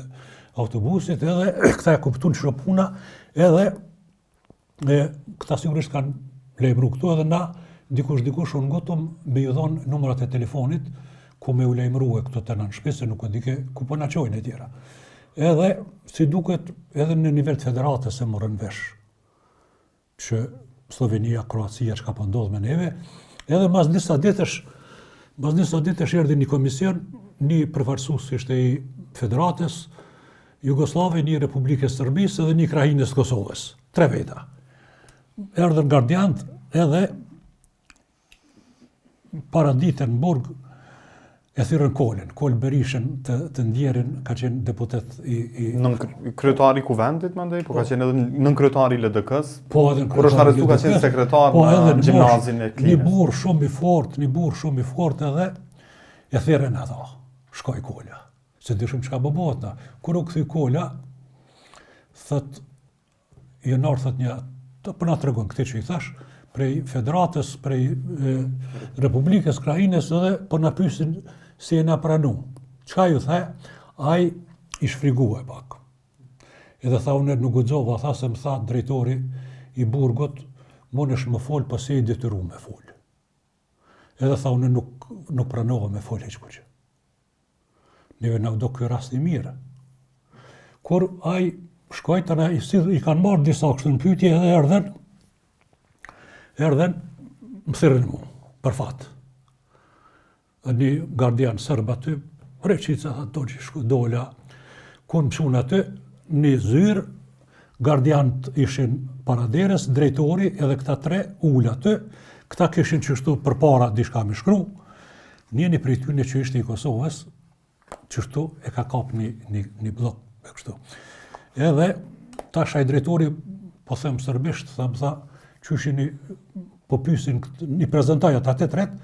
autobusit, edhe këta e kuptun që puna, edhe e, këta sigurisht kanë lajmëru këtu, edhe na dikush dikush u ngutëm me ju dhonë numrat e telefonit, ku me u lajmëru e këtu te na në shpi, se nuk e dike ku po na çojnë e tjera. Edhe, si duket, edhe në nivel të federatës e morën vesh që Slovenia, Kroacia, çka po ndodh me neve, edhe mas disa ditësh, mas disa ditësh erdhi një komision, një përfaqësues ishte i federatës Jugosllave, një Republikës Serbisë edhe një krahinës Kosovës, tre veta. Erdhën gardiant edhe para dite në burg e thirrën Kolën, Kolë Berishën të, të ndjerin, ka qenë deputet i... i Nënkryetari i Kuvendit, mandej, po, ka qenë edhe nënkryetari i LDK-s, po edhe kur është arrestu ka qenë sekretar po, në në gjimnazin e Klinës. Një burrë shumë i fort, një burrë shumë i fort edhe e thirrën ato, shkoi Kola. Se dishim çka po bëhet na. Kur u kthy Kola, thot Janë ardhë, thot një, të po na tregon këtë që i thash, prej federatës, prej e, Republikës Krahinës edhe po na pyesin si e na pranu. Çka ju tha? Ai ish frigue pak. Edhe tha unë nuk guxova, tha se më tha drejtori i burgut, mundesh me fol, po s'je i detyru me fol. Edhe tha unë nuk nuk pranova me fol hiç kurgjë. Neve na u dok ky rast i mirë. Kur ai shkoi të na i, i kanë marrë disa kështu në pyetje edhe erdhën erdhën më thirrën mu, për fat. Një gardian serb aty, Reçica, tha, doxhi, shku, dola, kur më çunë aty, një zyrë, gardianët ishin para derës, drejtori edhe këta tre ulë aty, këta kishin qështu përpara diçka me shkru, Njëni prej tyne që ishte i Kosovës, qështu e ka kap një, një, një bllok e kështu. Edhe tash ai drejtori, po them serbisht, tha më tha, qysh jeni, po pysin, i prezentoi ata të tret,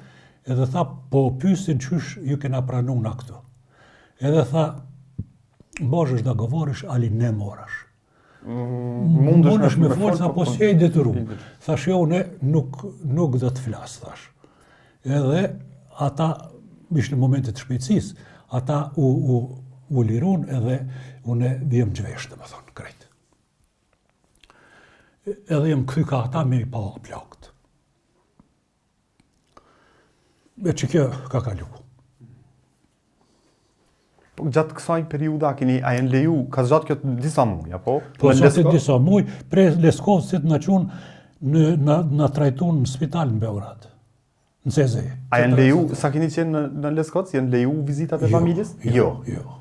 edhe tha, po pysin qysh ju kena pranu na këtu. Edhe tha, možeš da govoriš, ali ne moraš. Mundesh me fol, tha, po s'je i detyru. Thash, jo, unë nuk, nuk do të flas, thash. Edhe ata, ishte në momentet të shpejtësisë, ata u, u, u lirun edhe unë jam zhvesh, domethonë, krejt. Edhe jam kthy ka ata me i pa plagët. E që kjo ka kalu. Po gjatë kësaj periudhe a keni a janë leju, ka zgjatë kjo disa muaj apo? Po zgjati disa muaj, prej Leskovcit na çun në na na trajtun në spital në Beograd. Në CZ. A janë leju, sa keni qenë në në Leskoc, janë leju vizitat e jo, familjes? Jo, jo. jo.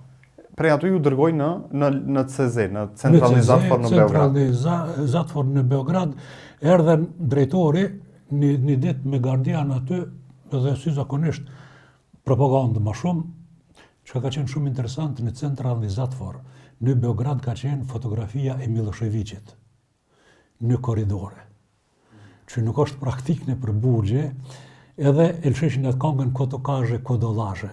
Prej aty ju dërgojnë në në në CZ, në Centralni Zatvor në Beograd. Centralni Zatvor në Beograd, erdhën drejtori një një ditë me gardian aty dhe si zakonisht propagandë më shumë, çka ka qenë shumë interesant në Centralni Zatvor në Beograd ka qenë fotografia e Millosheviqit në korridore që nuk është praktikë nëpër burgje, edhe e lëshojshin atë kangën ko to kaže, ko to laže.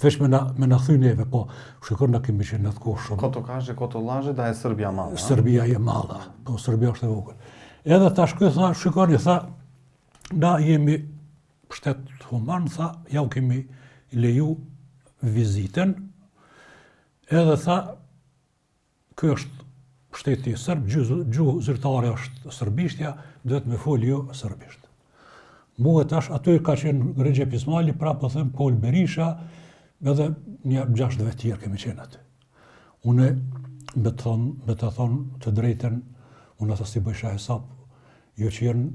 Veç me na, me na thy neve, po, shikor na kemi qenë në atë kohë shumë. Ko to kaže, ko to laže, da je Serbia mala. Serbia je mala, po Serbia është e vogël. Edhe tash ky tha, shikoni, tha, na jemi shtet human, tha, ja u kemi leju vizitën, edhe tha, Ky është Shteti serb, gjuhë zyrtare është serbishtja, duhet me fol ju serbisht. Mua tash aty ka qenë Rexhep Ismajli, prapë po them Kol Berisha, edhe një gjashtë vetë tjerë kemi qenë aty. Unë me të thonë, me të thonë të drejtën, unë ata s'i bëjsha hesap, jo që janë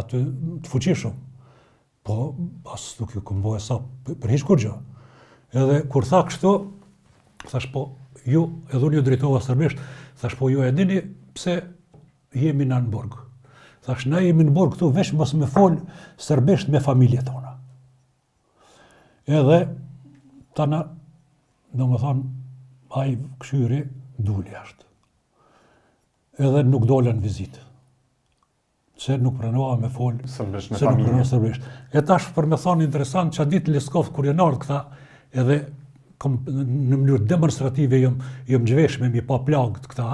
aty të fuqishëm, Po, as nuk ju kom bo hesap për hiç kurgjë. Edhe kur tha kështu, thash po, ju, edhe unë ju drejtova serbisht, thash po ju e dini pse jemi na në burg. Thash na jemi në burg këtu veç mos me fol serbisht me familjet tona. Edhe tana, domethonë, ai kqyri duli jashtë. Edhe nuk dola në vizitë. Se nuk pranova me fol serbisht me familjen. Se nuk pranova serbisht. E tash për me thonë interesant, qat ditë n'Leskovc kur janë ardhë këta, edhe kom, në mënyrë demonstrative jom, jom zhvesh me m'i pa plagët këta,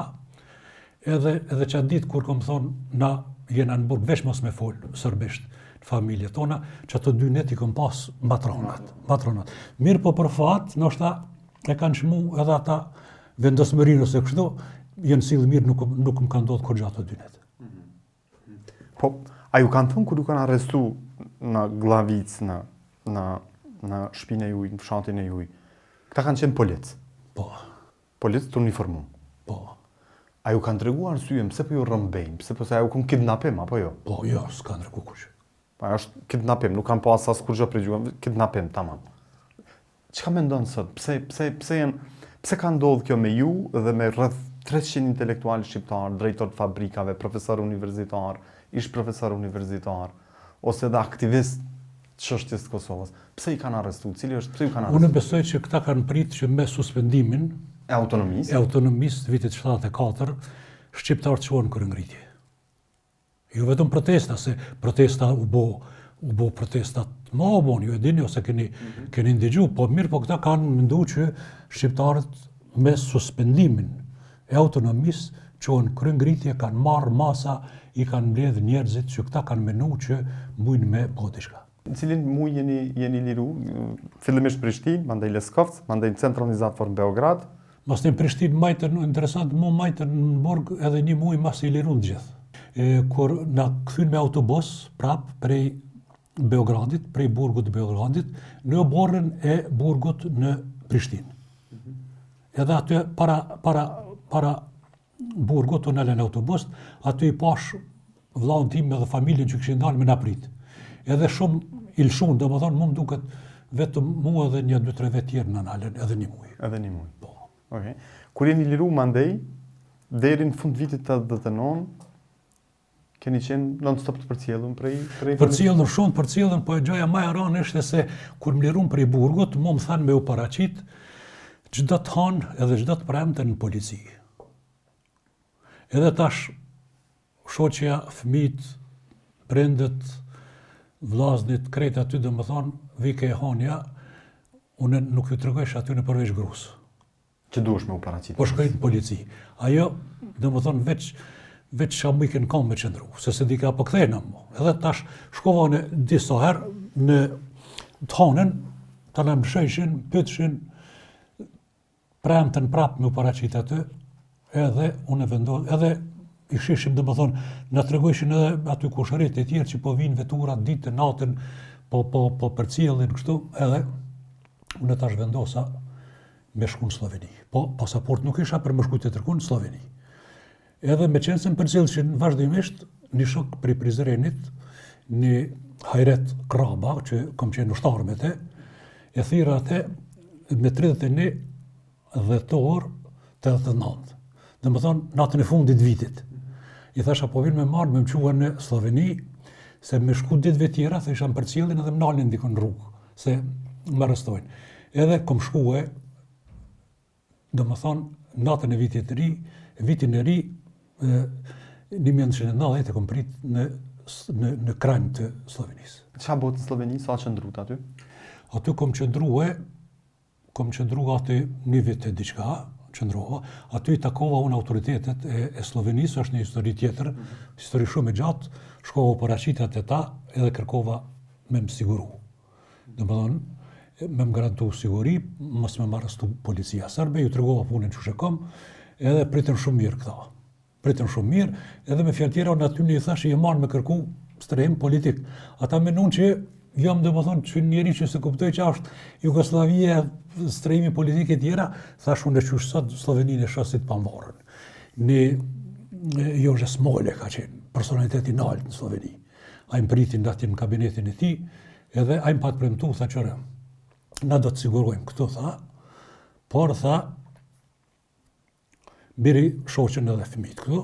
edhe, edhe qat ditë kur kom thonë, na jena në burg veç mos me fol serbisht në familje tona, qato dy net i kom pas matronat, matronat. Mirëpo për fat, ndoshta e kanë çmu edhe ata vendosmërinë ose kështu, janë sjellë mirë, nuk, nuk më ka ndodhë kurgja ato dy net. Po, a ju kanë thonë kur ju kanë arrestu në Gllavicë, në, në, në shpinë e juj, në fshatin e juj, këta kanë qenë policë? Po. Policë të uniformum? Po. A ju kanë tregu arsyen, pse po ju rrëmbejnë, pse po se a u konë kidnapim, apo jo? Po, jo, s'kanë tregu kurgjë. Pa, është kidnapim, nuk kanë pas as kurgjë për gjuhën, kidnapim, tamam. Çka mendon sot? Pse pse pse janë pse ka ndodhur kjo me ju dhe me rreth 300 intelektualë shqiptarë, drejtorë të fabrikave, profesorë universitarë, ish profesorë universitarë ose edhe aktivistë të çështjes të Kosovës? Pse i kanë arrestuar? Cili është pse ju kanë arrestuar? Unë besoj që këta kanë pritë që me suspendimin e autonomisë, e autonomisë të vitit 74, shqiptarët çuan kryengritje. Jo vetëm protesta, se protesta u bo, u bo protesta të mëdha u bon, ju e dini ose keni, mm -hmm. keni ndigju, po mirë po këta kanë mendu që shqiptarët me suspendimin e autonomisë çuan kryengritje, kanë marrë masa, i kanë mbledhë njerëzit që këta kanë menu që mujnë me bo diçka. Në cilin muj jeni, jeni liru? Fillimisht Prishtinë, mandej Leskovc, mandej në Centralni zatvor në Beograd? Mas në Prishtinë majtën, interesant, mu majtën në burg edhe një muj masi i lirun të gjithë. E, kur na kthyn me autobus, prap, prej Beogradit, prej burgut të Beogradit, në oborrin e burgut në Prishtinë. Mm -hmm. Edhe aty para, para, para burgut u nalën autobus, aty i pash vllaun tim edhe familjen që kishin dalë me na prit. Edhe shumë i lëshun, domethënë, mu më duket vetëm mua edhe një, dy, tre vetë tjerë na nalën edhe një muj. Edhe një muj. Po. Okej. Kur jeni liru mandej, deri në fund vitit 89, keni qenë non stop të përcjellun prej prej Përcjellun shumë, përcjellun, po e gjaja më e rëndë ishte se kur më lirun prej burgut, mu më thanë me u paraqit çdo të hanë edhe çdo të premte në polici. Edhe tash shoqja, fëmijët, prindët, vllaznit, krejt aty domethonë, vike e hanja, unë nuk ju tregojsha atyne përveç grus. Që duhesh me u paraqit. Po shkoj në polici. Ajo, domethonë, veç, veç ça mujke në kamë me qëndru, se s'e dike a po kthehna mo. Edhe tash shkova në disa herë në të hanën, të në mëshojshin, pytshin, premten prapë me u paraqit aty, edhe unë e vendos, edhe i shihshim, domethonë, na tregojshin edhe aty kushërit e tjerë që po vinë veturat ditën, natën, po, po, po përcjellin kështu, edhe unë tash vendosa me shku në Slloveni. Po, pasaport nuk isha për me shku tjetërkun në Slloveni. Edhe meqenëse më përcjellshin vazhdimisht, një shok prej Prizrenit, një Hajret Kraba, që kom qenë ushtar me te, e thirra atë me 31 dhjetor 89. Domethonë, natën e fundit vitit. I thasha, po vin me marrë, me më çue në Slloveni, se me shku ditëve tjera, thojsha më përcjellin edhe më nalin dikun në rrugë, se më arrestojnë. Edhe kom shkue, domethonë, natën e vitit të ri, vitin e ri, 1990 e kom prit në, në, në Kranj të Sllovenisë. Ça botë në Slloveni, sa qëndrut aty? Aty kom qëndrue, kom qëndru aty një vit e diçka, qëndrova, aty i takova unë autoritetet e, e Sllovenisë, është një histori tjetër, mm -hmm. histori shumë e gjatë, shkova u paraqita te ta edhe kërkova me më siguru. Domethonë, me më garantu siguri, mos me më arrestu policia serbe, ju tregova punën qysh e kom, edhe pritën shumë mirë këta. Pritën shumë mirë, edhe me fjalë tjera unë aty i thashë jam ardhë me kërku strehim politik. Ata menun që jam domethonë që njeri që s'e kuptoj që është Jugosllavia, strehimi politik e tjera, thashë unë e qysh sot Slloveninë e shoh si të pavarun. Një Jože Smole ka qenë personalitet i naltë në Slloveni. Ai më priti në aty në kabinetin e tij, edhe ai më pat premtu, tha qyre, na do të sigurojmë këtu, tha, por tha, Bjeri shoqen edhe fëmijët këtu,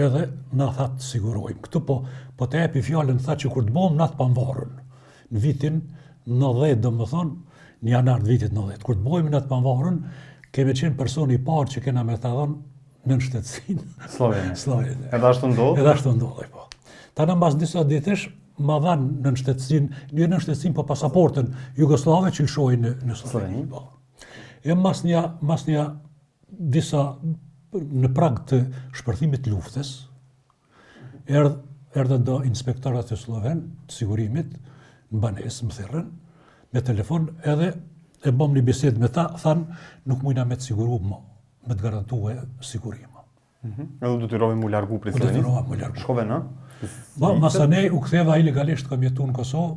edhe na tha të sigurojmë këtu, po, po të jepi fjalën tha që kur të bohem na të pavarun, në vitin 90, domethonë, në janar të vitit 90, kur të bohemi na të pavarun, ke me qenë personi i parë që kena me ta dhonë nënshtetësinë. Sllovene. Sllovene. Edhe ashtu ndodhi? Edhe ashtu ndodhi, po. Tana mbas disa ditësh, ma dhanë nënshtetësinë, një nënshtetësinë, po pasaportën jugosllave që lëshohej në, në Slloveni. Po. E mas një, mas një disa në prag të shpërthimit të luftës, erdh erdhën do inspektorat e slloven të sigurimit në banesë më thirrën me telefon edhe e bëm një bisedë me ta, thanë nuk mujna me të siguru më, me të garantue siguri më. Mm -hmm. Edhe u detyrove mu largu prej Sllovenisë? U detyrova mu largu. Shkove në? Ma, masanej u ktheva ilegalisht kam jetu në Kosovë,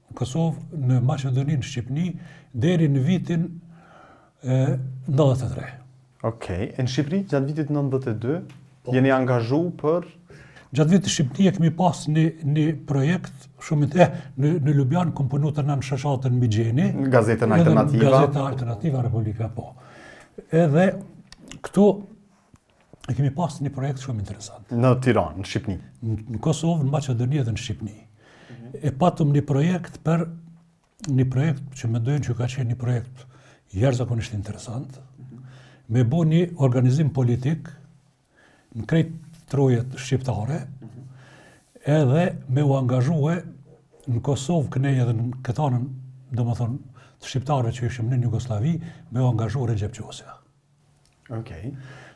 në Kosovë, në Maqedoni, në Shqipni, deri në vitin e, 93. Okej, okay. e në Shqipëri, gjatë vitit 92, po. jeni angazhu për... Gjatë vitit në Shqipëri e kemi pas një, një projekt shumë të, eh, në, në Lubjan kom punu të në shoqatën Migjeni. Në gazetën Alternativa. Në gazetën Alternativa Republika, po. Edhe këtu e kemi pas një projekt shumë interesant. Në Tiranë, në Shqipni. Në Kosovë, në Maqedoni dhe në Shqipni. Mm -hmm. E patëm një projekt për një projekt që mendojnë që ka qenë një projekt jashtëzakonisht interesant, mm -hmm. me bo një organizim politik në krejt trojet shqiptare, mm -hmm. edhe me u angazhue në Kosovë kënej edhe në këtë anën, domethonë, të shqiptarëve që ishim në Jugosllavi, me u angazhu Rexhep Qosja. Okej. Okay.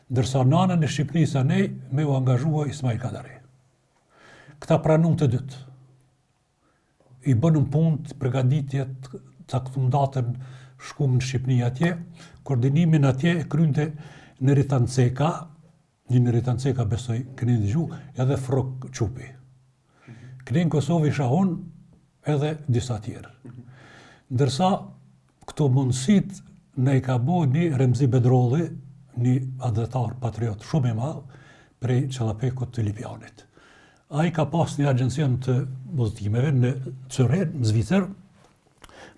Ndërsa në anën e Shqipnisë anej me u angazhua Ismail Kadare. Këta pranun të dytë. I bënëm punët, përgatitjet, caktum datën, shkum në Shqipni atje, koordinimin atje e krynte Neritan Ceka, Një Neritan Ceka besoj keni dëgju, edhe Frrok Çupi. Kënej në Kosovë isha unë edhe disa tjerë. Ndërsa këto mundësit na i ka bo një Remzi Bedrolli, një atdhetar patriot shumë i madh, prej Çellapekut të Lipjanit. Ai ka pas një agjencion të udhëtimeve në Cyrih, në Zvicër,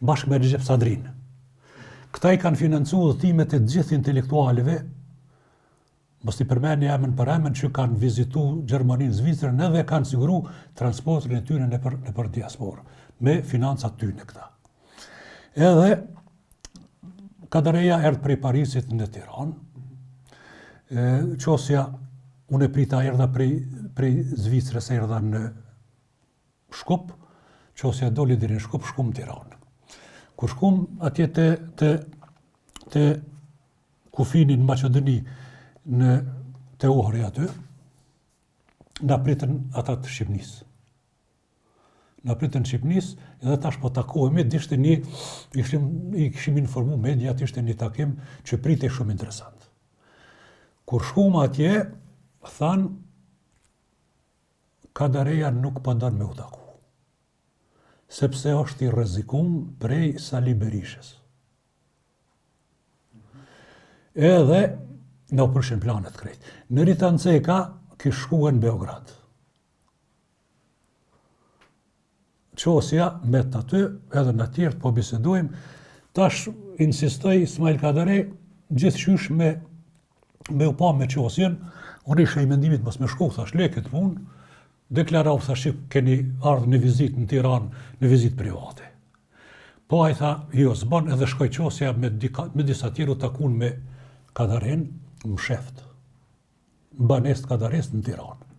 bashkë me Rexhep Sadrinë. Këta i kanë financu udhëtimet e gjithë intelektualëve Mos t'i përmendi emën për emën që kanë vizitu Gjermaninë, Zvicrën edhe kanë siguru transportin e tyre nëpër nëpër diasporë me financat tyne këta. Edhe Kadareja erdh prej Parisit në Tiranë. E, Qosja, unë e prita erdha prej, prej Zvicrës erdha në Shkup, Qosja doli deri në Shkup, shkum në Tiranë. Kur shkum atje te, te, te kufini në Maqedoni në te Ohri aty, na pritën ata të Shqipnisë. Na pritën të Shqipnisë, edhe tash po takohemi, ishte një, ishim, i kishim informu mediat, ishte një takim që pritej shumë interesant. Kur shkum atje, thanë, Kadareja nuk po don me u taku, sepse është i rrezikum prej Sali Berishës. Edhe na u prishën planet krejt. Neritan Ceka kish shkue në Beograd. Qosja met aty, edhe na tjerët po bisedojmë, tash insistoi Ismail Kadare gjithqysh me me u pa me Qosjen, unë isha i mendimit mos me shku, thash le këtë punë, deklarau thash që keni ardhur në vizitë në Tiranë, në vizitë private. Po ai tha, jo, s'bën edhe shkoi Qosja me, dika, me disa tjerë u takun me Kadaren msheft. Në banesë të Kadares në Tiranë.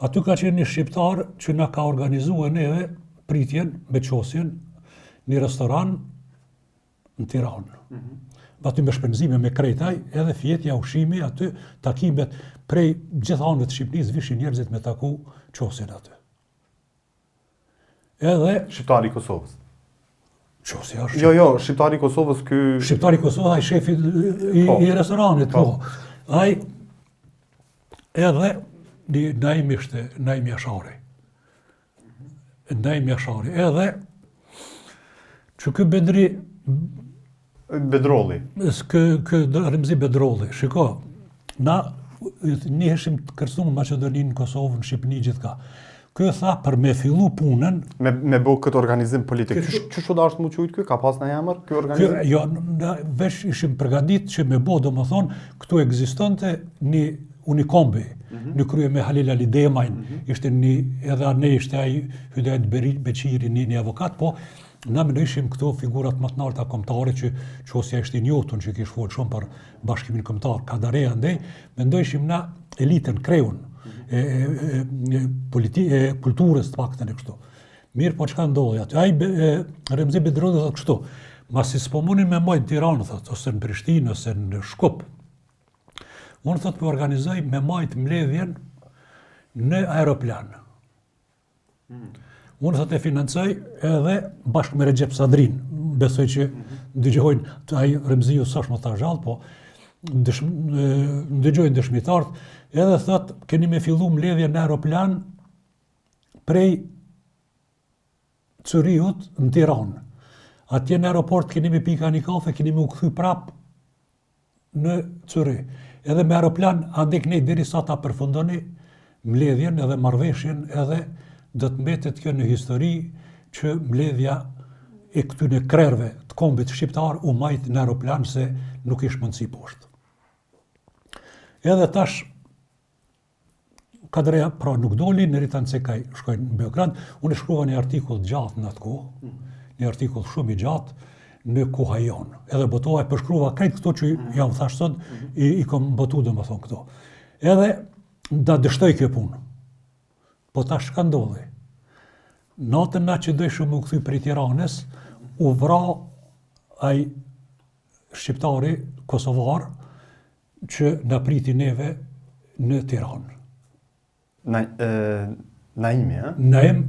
Aty ka qenë një shqiptar që na ka organizue neve pritjen me Qosjen një restoran në Tiranë. Mm -hmm. Aty me shpenzime me krejt ai, edhe fjetja, ushqimi aty, takimet prej gjithë anëve të Shqipërisë vishin njerëzit me taku Qosjen aty. Edhe shqiptari i Kosovës. Qosja është. Jo, jo, shqiptari i Kosovës ky Shqiptari i Kosovës ai shefi i, po. i restoranit, po. po. Ai. Edhe një Naim ishte, Naim Jashari. Naim Jashari. Edhe që ky Bedri Bedrolli. Kë kë Remzi Bedrolli. Shiko, na njiheshim të kërcënuar në Maqedoni, në Kosovë, në Shqipëni gjithka. Ky tha për me fillu punën, me me bo këtë organizim politik. Qysh qysh u dashtë mu qujt ky? Ka pas naj emër ky organizim? Ky jo, na veç ishim përgatit që me bo, domethënë, këtu ekzistonte një Unikombi, mm -hmm. në krye me Halil Alidemajn, mm -hmm. ishte një, edhe anej ishte ai Hydajet Beqiri, një, një avokat, po na mendojshim këto figurat më të larta kombëtare që Qosja ishte i njohtun që kish folë shumë për bashkimin kombëtar, Kadare andej, mendojshim na elitën, kreun e, e, e, e, politi, e kulturës të paktën e kështu. Mirë, po çka ndodhi aty? Ai e, Remzi Bedrolli thotë kështu, masi s'po munin me majt në Tiranë, thotë, ose në Prishtinë, ose në Shkup. Unë thotë po organizoj me majt mbledhjen në aeroplan. Mm. Unë thotë e financoj edhe bashkë me Rexhep Sadrin, besoj që mm -hmm. ndëgjojnë, ai Remziu s'është më tash gjallë, po dëshm, ndëgjojnë dëshmitarët, edhe thotë keni me fillu mbledhjen në aeroplan prej Cyrihut në Tiranë. Atje në aeroport keni me pi ka një kafe, keni me u kthy prap në Cyrih. Edhe me aeroplan andej kënej derisa ta përfundoni mbledhjen edhe marrëveshjen edhe do të mbetet kjo në histori që mbledhja e këtyne krerëve të kombit shqiptar u majt në aeroplan se nuk ish mundësi poshtë. Edhe tash Kadareja pra nuk doli, Neritan Cekaj shkoi në Beograd, unë shkruva një artikull gjatë në atë kohë, një artikull shumë i gjatë në Koha Jonë. Edhe botova e përshkruva krejt këto që jam thash sot, i, i kom botu domethonë këto. Edhe da dështoi kjo punë. Po tash çka ndodhi? Natën na që dojshim u kthy prej Tiranës, u vra ai shqiptari kosovar që na priti neve në Tiranë. Na, e, Naimi, e? Naim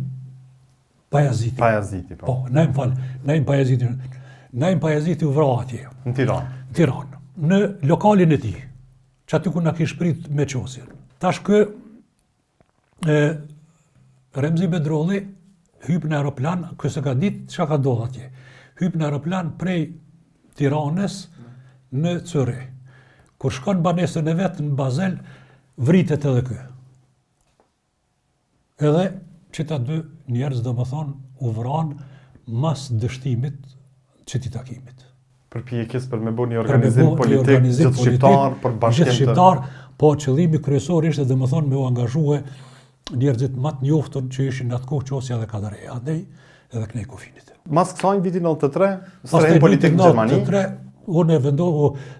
Pajaziti. Pajaziti, po. Po, Naim fal, Naim Pajaziti. Naim Pajaziti u vra atje. Në Tiranë. Në Tiranë. Në lokalin e tij. Që aty ku na kish prit me Qosjen. Tash kë e, Remzi Bedrolli hyp në aeroplan, ky s'e ka ditë çka ka ndodhur atje. Hyp në aeroplan prej Tiranës në Cyrih. Kur shkon në banesën e vet në Bazel, vritet edhe ky. Edhe qëta dy njerëz, domethonë, u vranë mas dështimit qëtij takimit. Përpjekjes për me bo një organizim politik, gjithëshqiptar, për bashkim të... Gjithëshqiptar, po qëllimi kryesor ishte domethonë me u angazhue njerëzit më të njoftun që ishin në atë kohë Qosja dhe Kadareja, andej edhe kënej kufinit. Mas kësaj në vitin 93, strehim politik në Gjermani? 93, unë e vendo,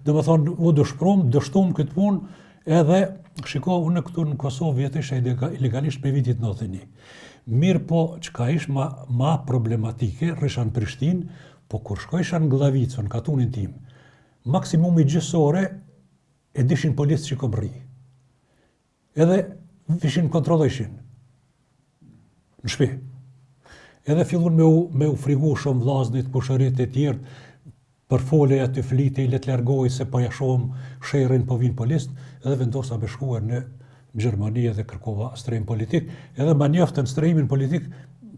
domethonë, u dëshprum, dështum këtë punë, edhe, shiko, unë këtu në Kosovë jetojsha ilegalisht prej vitit 91. Mirëpo, çka ish ma, ma problematike, rrisha në Prishtinë, Po kur shkojsha në Gllavicë, në katunin tim, maksimumi gjysë ore e dishin policët që kom rri. Edhe vishin kontrollojshin në shpi. Edhe fillun me u, me u frigu shumë vllaznit, kushërit e tjerë, përfolej aty flitej, le të largohej se po ja shohëm sherrin, po vinë policët, edhe vendosa me shkue në Gjermani edhe kërkova strehim politik, edhe ma njoftën strehimin politik,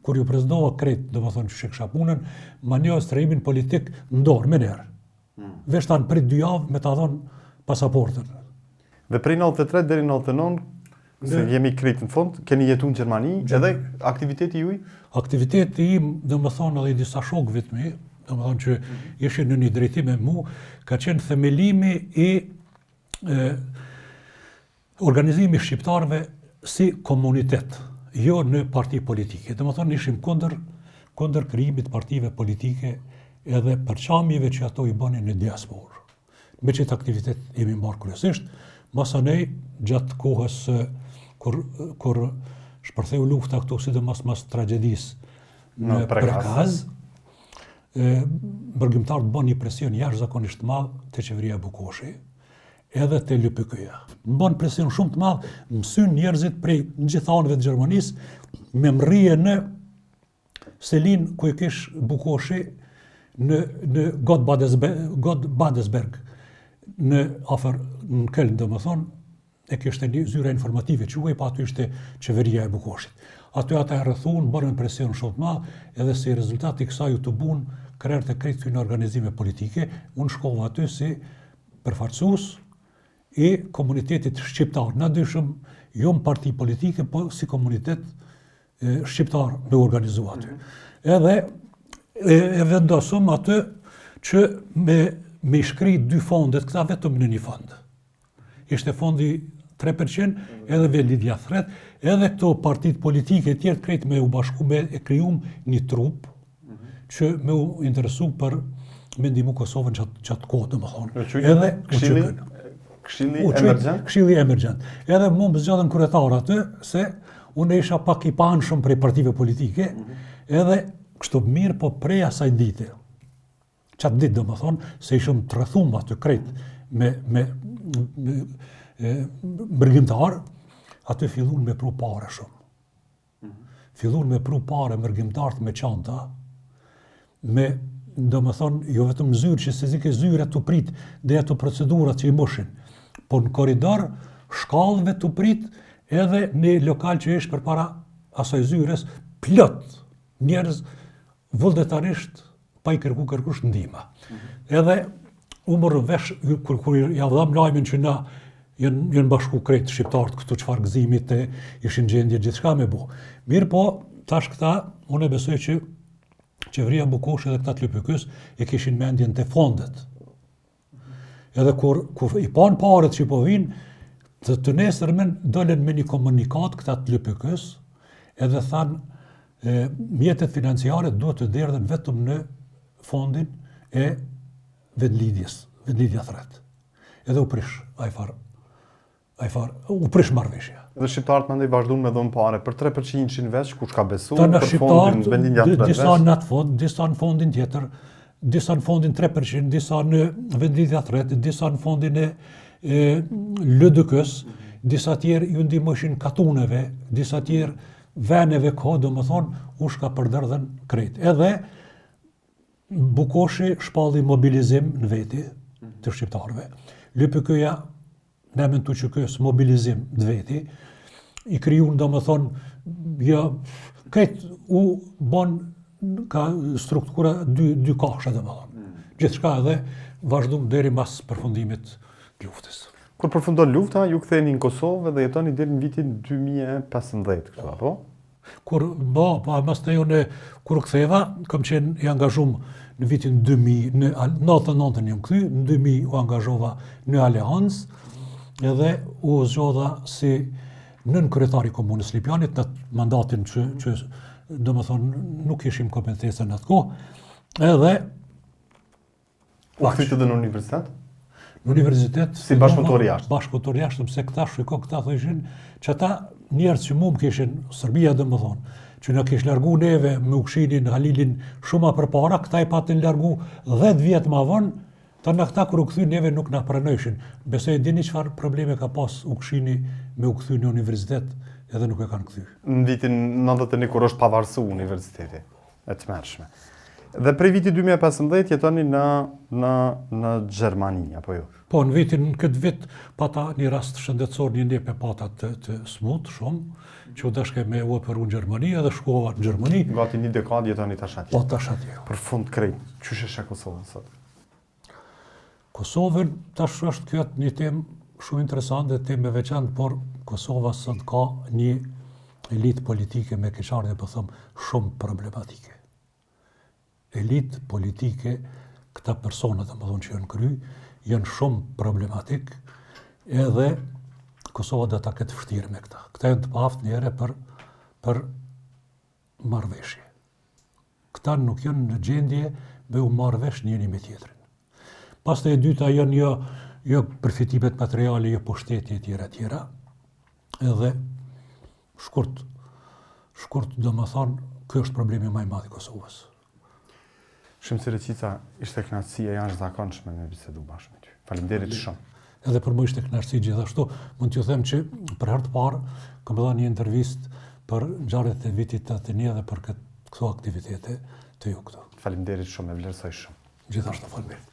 kur ju prezentova krejt, domethonë që kisha punën, ma njoftën strehimin politik në dorë, menjëherë. Mm. Veç thanë prit dy javë me ta dhonë pasaportën. Dhe prej 93 deri 99, se jemi krejt në fund, keni jetu në Gjermani, edhe aktiviteti juj? Aktiviteti im, domethonë edhe i disa shokëve të mi, domethonë që mm -hmm. ishin në një drejtim me mu, ka qenë themelimi i e, organizimi i shqiptarëve si komunitet, jo në parti politike. Domethonë, ishim kundër, kundër krijimit partive politike edhe përçamjeve që ato i bënin në diasporë. Me qëtë aktivitet jemi marrë kryesisht, masanej gjatë kohës kur, kur shpërtheu lufta këtu, sidomos mas tragjedisë në, në Prekaz, e, mërgimtarët bënë një presion jashtëzakonisht të madh te qeveria Bukoshi, edhe te LPK-ja. Më bënë presion shumë të madh, mësyn njerëzit prej në gjithë anëve të Gjermanisë, me mrrije në selinë ku e kish Bukoshi në, në Gott Babelsberg, në afër në Köln, domethonë, E kishte një zyra informative quhej, po aty ishte qeveria e Bukoshit. Aty ata e rrethun, bërën presion shumë të madh, edhe si rezultat i kësaj u tubun krerët e krejt këtyre organizime politike. Unë shkova aty si përfaqësues i komunitetit shqiptar. Na dyshëm, jo në parti politike, po si komunitet shqiptar me organizu aty. Mm -hmm. Edhe e, e vendosëm aty që me, me i shkri dy fondet, këta vetëm në një fond. Ishte fondi 3%, edhe Vendlindja Thërret, edhe këto partitë politike tjerë krejt me u bashku me e krijum një trup, mm -hmm. që me u interesu për me ndihmu Kosovën qat, qat kohë, domethonë. Edhe këshilli, këshilli emergjent? Këshilli emergjent. Edhe mu më zgjodhën kryetar aty, se unë isha pak i paanshëm prej partive politike, mm -hmm. edhe kështu mirë, po prej asaj dite, Qatë ditë, domethonë, se ishëm të rrethum aty krejt me, me, me e, mërgimtar, aty fillun me pru pare shumë. Mm -hmm. Fillun me pru pare mërgimtarët me çanta, me, domethonë, jo vetëm në zyrë, që se zike zyre tu prit, dhe ato procedurat që i mushin, po në korridor, shkallëve tu prit, edhe në lokal që ish përpara asaj zyres, plot njerëz vullnetarisht pa i kërku kërkush ndihma. Mm -hmm. Edhe u morëm vesh, kur, kur ja dham lajmin që na janë janë bashku krejt shqiptarët këtu çfarë gëzimi të ishin gjendje gjithçka me bo. Mirëpo, tash këta, unë e besoj që qeveria Bukoshi dhe këta të LPK-s e kishin mendjen te fondet. Edhe kur, kur i panë paret që po vinë, të, të nesërmen dolën me një komunikatë këta të LPK-s, edhe thanë e, mjetet financiare duhet të derdhen vetëm në fondin e vendlindjes, Vendlindja Thërret. Edhe u prish, ai farë Ai farë, u prish marrëveshja. Dhe shqiptarët mandej vazhdun me dhënë pare për 3%-shin veç, kush ka besu, për fondin Vendlindja Thërret veç. Disa në atë fond, disa në fondin tjetër, disa në fondin 3%, disa në Vendlindja Thërret, disa në fondin e, e LDK-s, disa tjerë ju ndihmojshin katuneve, disa tjerë veneve ko, domethonë, u shkapërderdhën krejt. Edhe, Bukoshi shpalli mobilizim në veti të shqiptarëve. LPK-ja në emën të UÇK-së mobilizim të veti, i krijun domethonë, jo, krejt u bon ka struktura dy, dy kashe, domethonë. Mm. Gjithçka edhe vazhdum deri mas përfundimit të luftës. Kur përfundon lufta, ju ktheheni në Kosovë dhe jetoni deri në vitin 2015, këtu, apo? Kur, po, po, masnej unë, kur u ktheva, kam qenë i angazhum në vitin 2000, në 99-ën jam kthy, në 2000 u angazhova në Aleancë, edhe u zgjodha si nënkryetar i komunës Lipjanit, në mandatin që, që domethonë, nuk ishim kompetenca në atë kohë, edhe U kthyt edhe në universitet? Në universitet... Si bashkëpunëtor i jashtëm? Bashkëpunëtor i jashtëm, se këta shiko, këta thojshin, që ata njerëz që mu më kishin, Serbia domethonë, që na kish largu neve me Ukshinin, Halilin, shumë ma përpara, këta i patën largu 10 vjet ma vonë, tana këta kur u kthy neve nuk na pranojshin. Besoj e dini çfarë probleme ka pas Ukshini me u kthy në universitet edhe nuk e kanë kthy. Në vitin 91 kur është pavarësu universiteti. E tmerrshme. Dhe prej vitit 2015 jetoni në në në Gjermani apo jo? Po, në vitin në këtë vit pata një rast shëndetësor, një nip e pata të, të smut shumë, që u dashke me u operu në Gjermani edhe shkova në Gjermani. Gati një dekadë jetoni tash atje. Po, tash atje. Për fund krejt, qysh e sheh Kosovën sot? Kosovën tash është kjo një temë shumë interesante, temë e veçantë, por Kosova sot ka një elitë politike me keqardhje po them shumë problematike. Elitë politike, këta persona domethonë që janë n'kry, janë shumë problematik, edhe Kosova do ta ketë vështirë me këta. Këta janë të paaftë njëherë për, për marrëveshje. Këta nuk janë në gjendje me u marrë vesh njëri me tjetrin. Pastaj e dyta janë jo, jo përfitimet materiale, jo pushteti e tjera, tjera. Edhe shkurt, shkurt domethonë, ky është problemi ma i madh i Kosovës. Shemsi Reçica, ishte kënaqësi e jashtëzakonshme me bisedu bashkë me ty. Faleminderit shumë. Edhe për mua ishte kënaqësi gjithashtu. Mund t'ju them që për herë të parë kam dhënë një intervistë për ngjarjet e vitit 81 dhe për këtë këto aktivitete të ju këtu. Faleminderit shumë, e vlerësoj shumë. Gjithashtu faleminderit.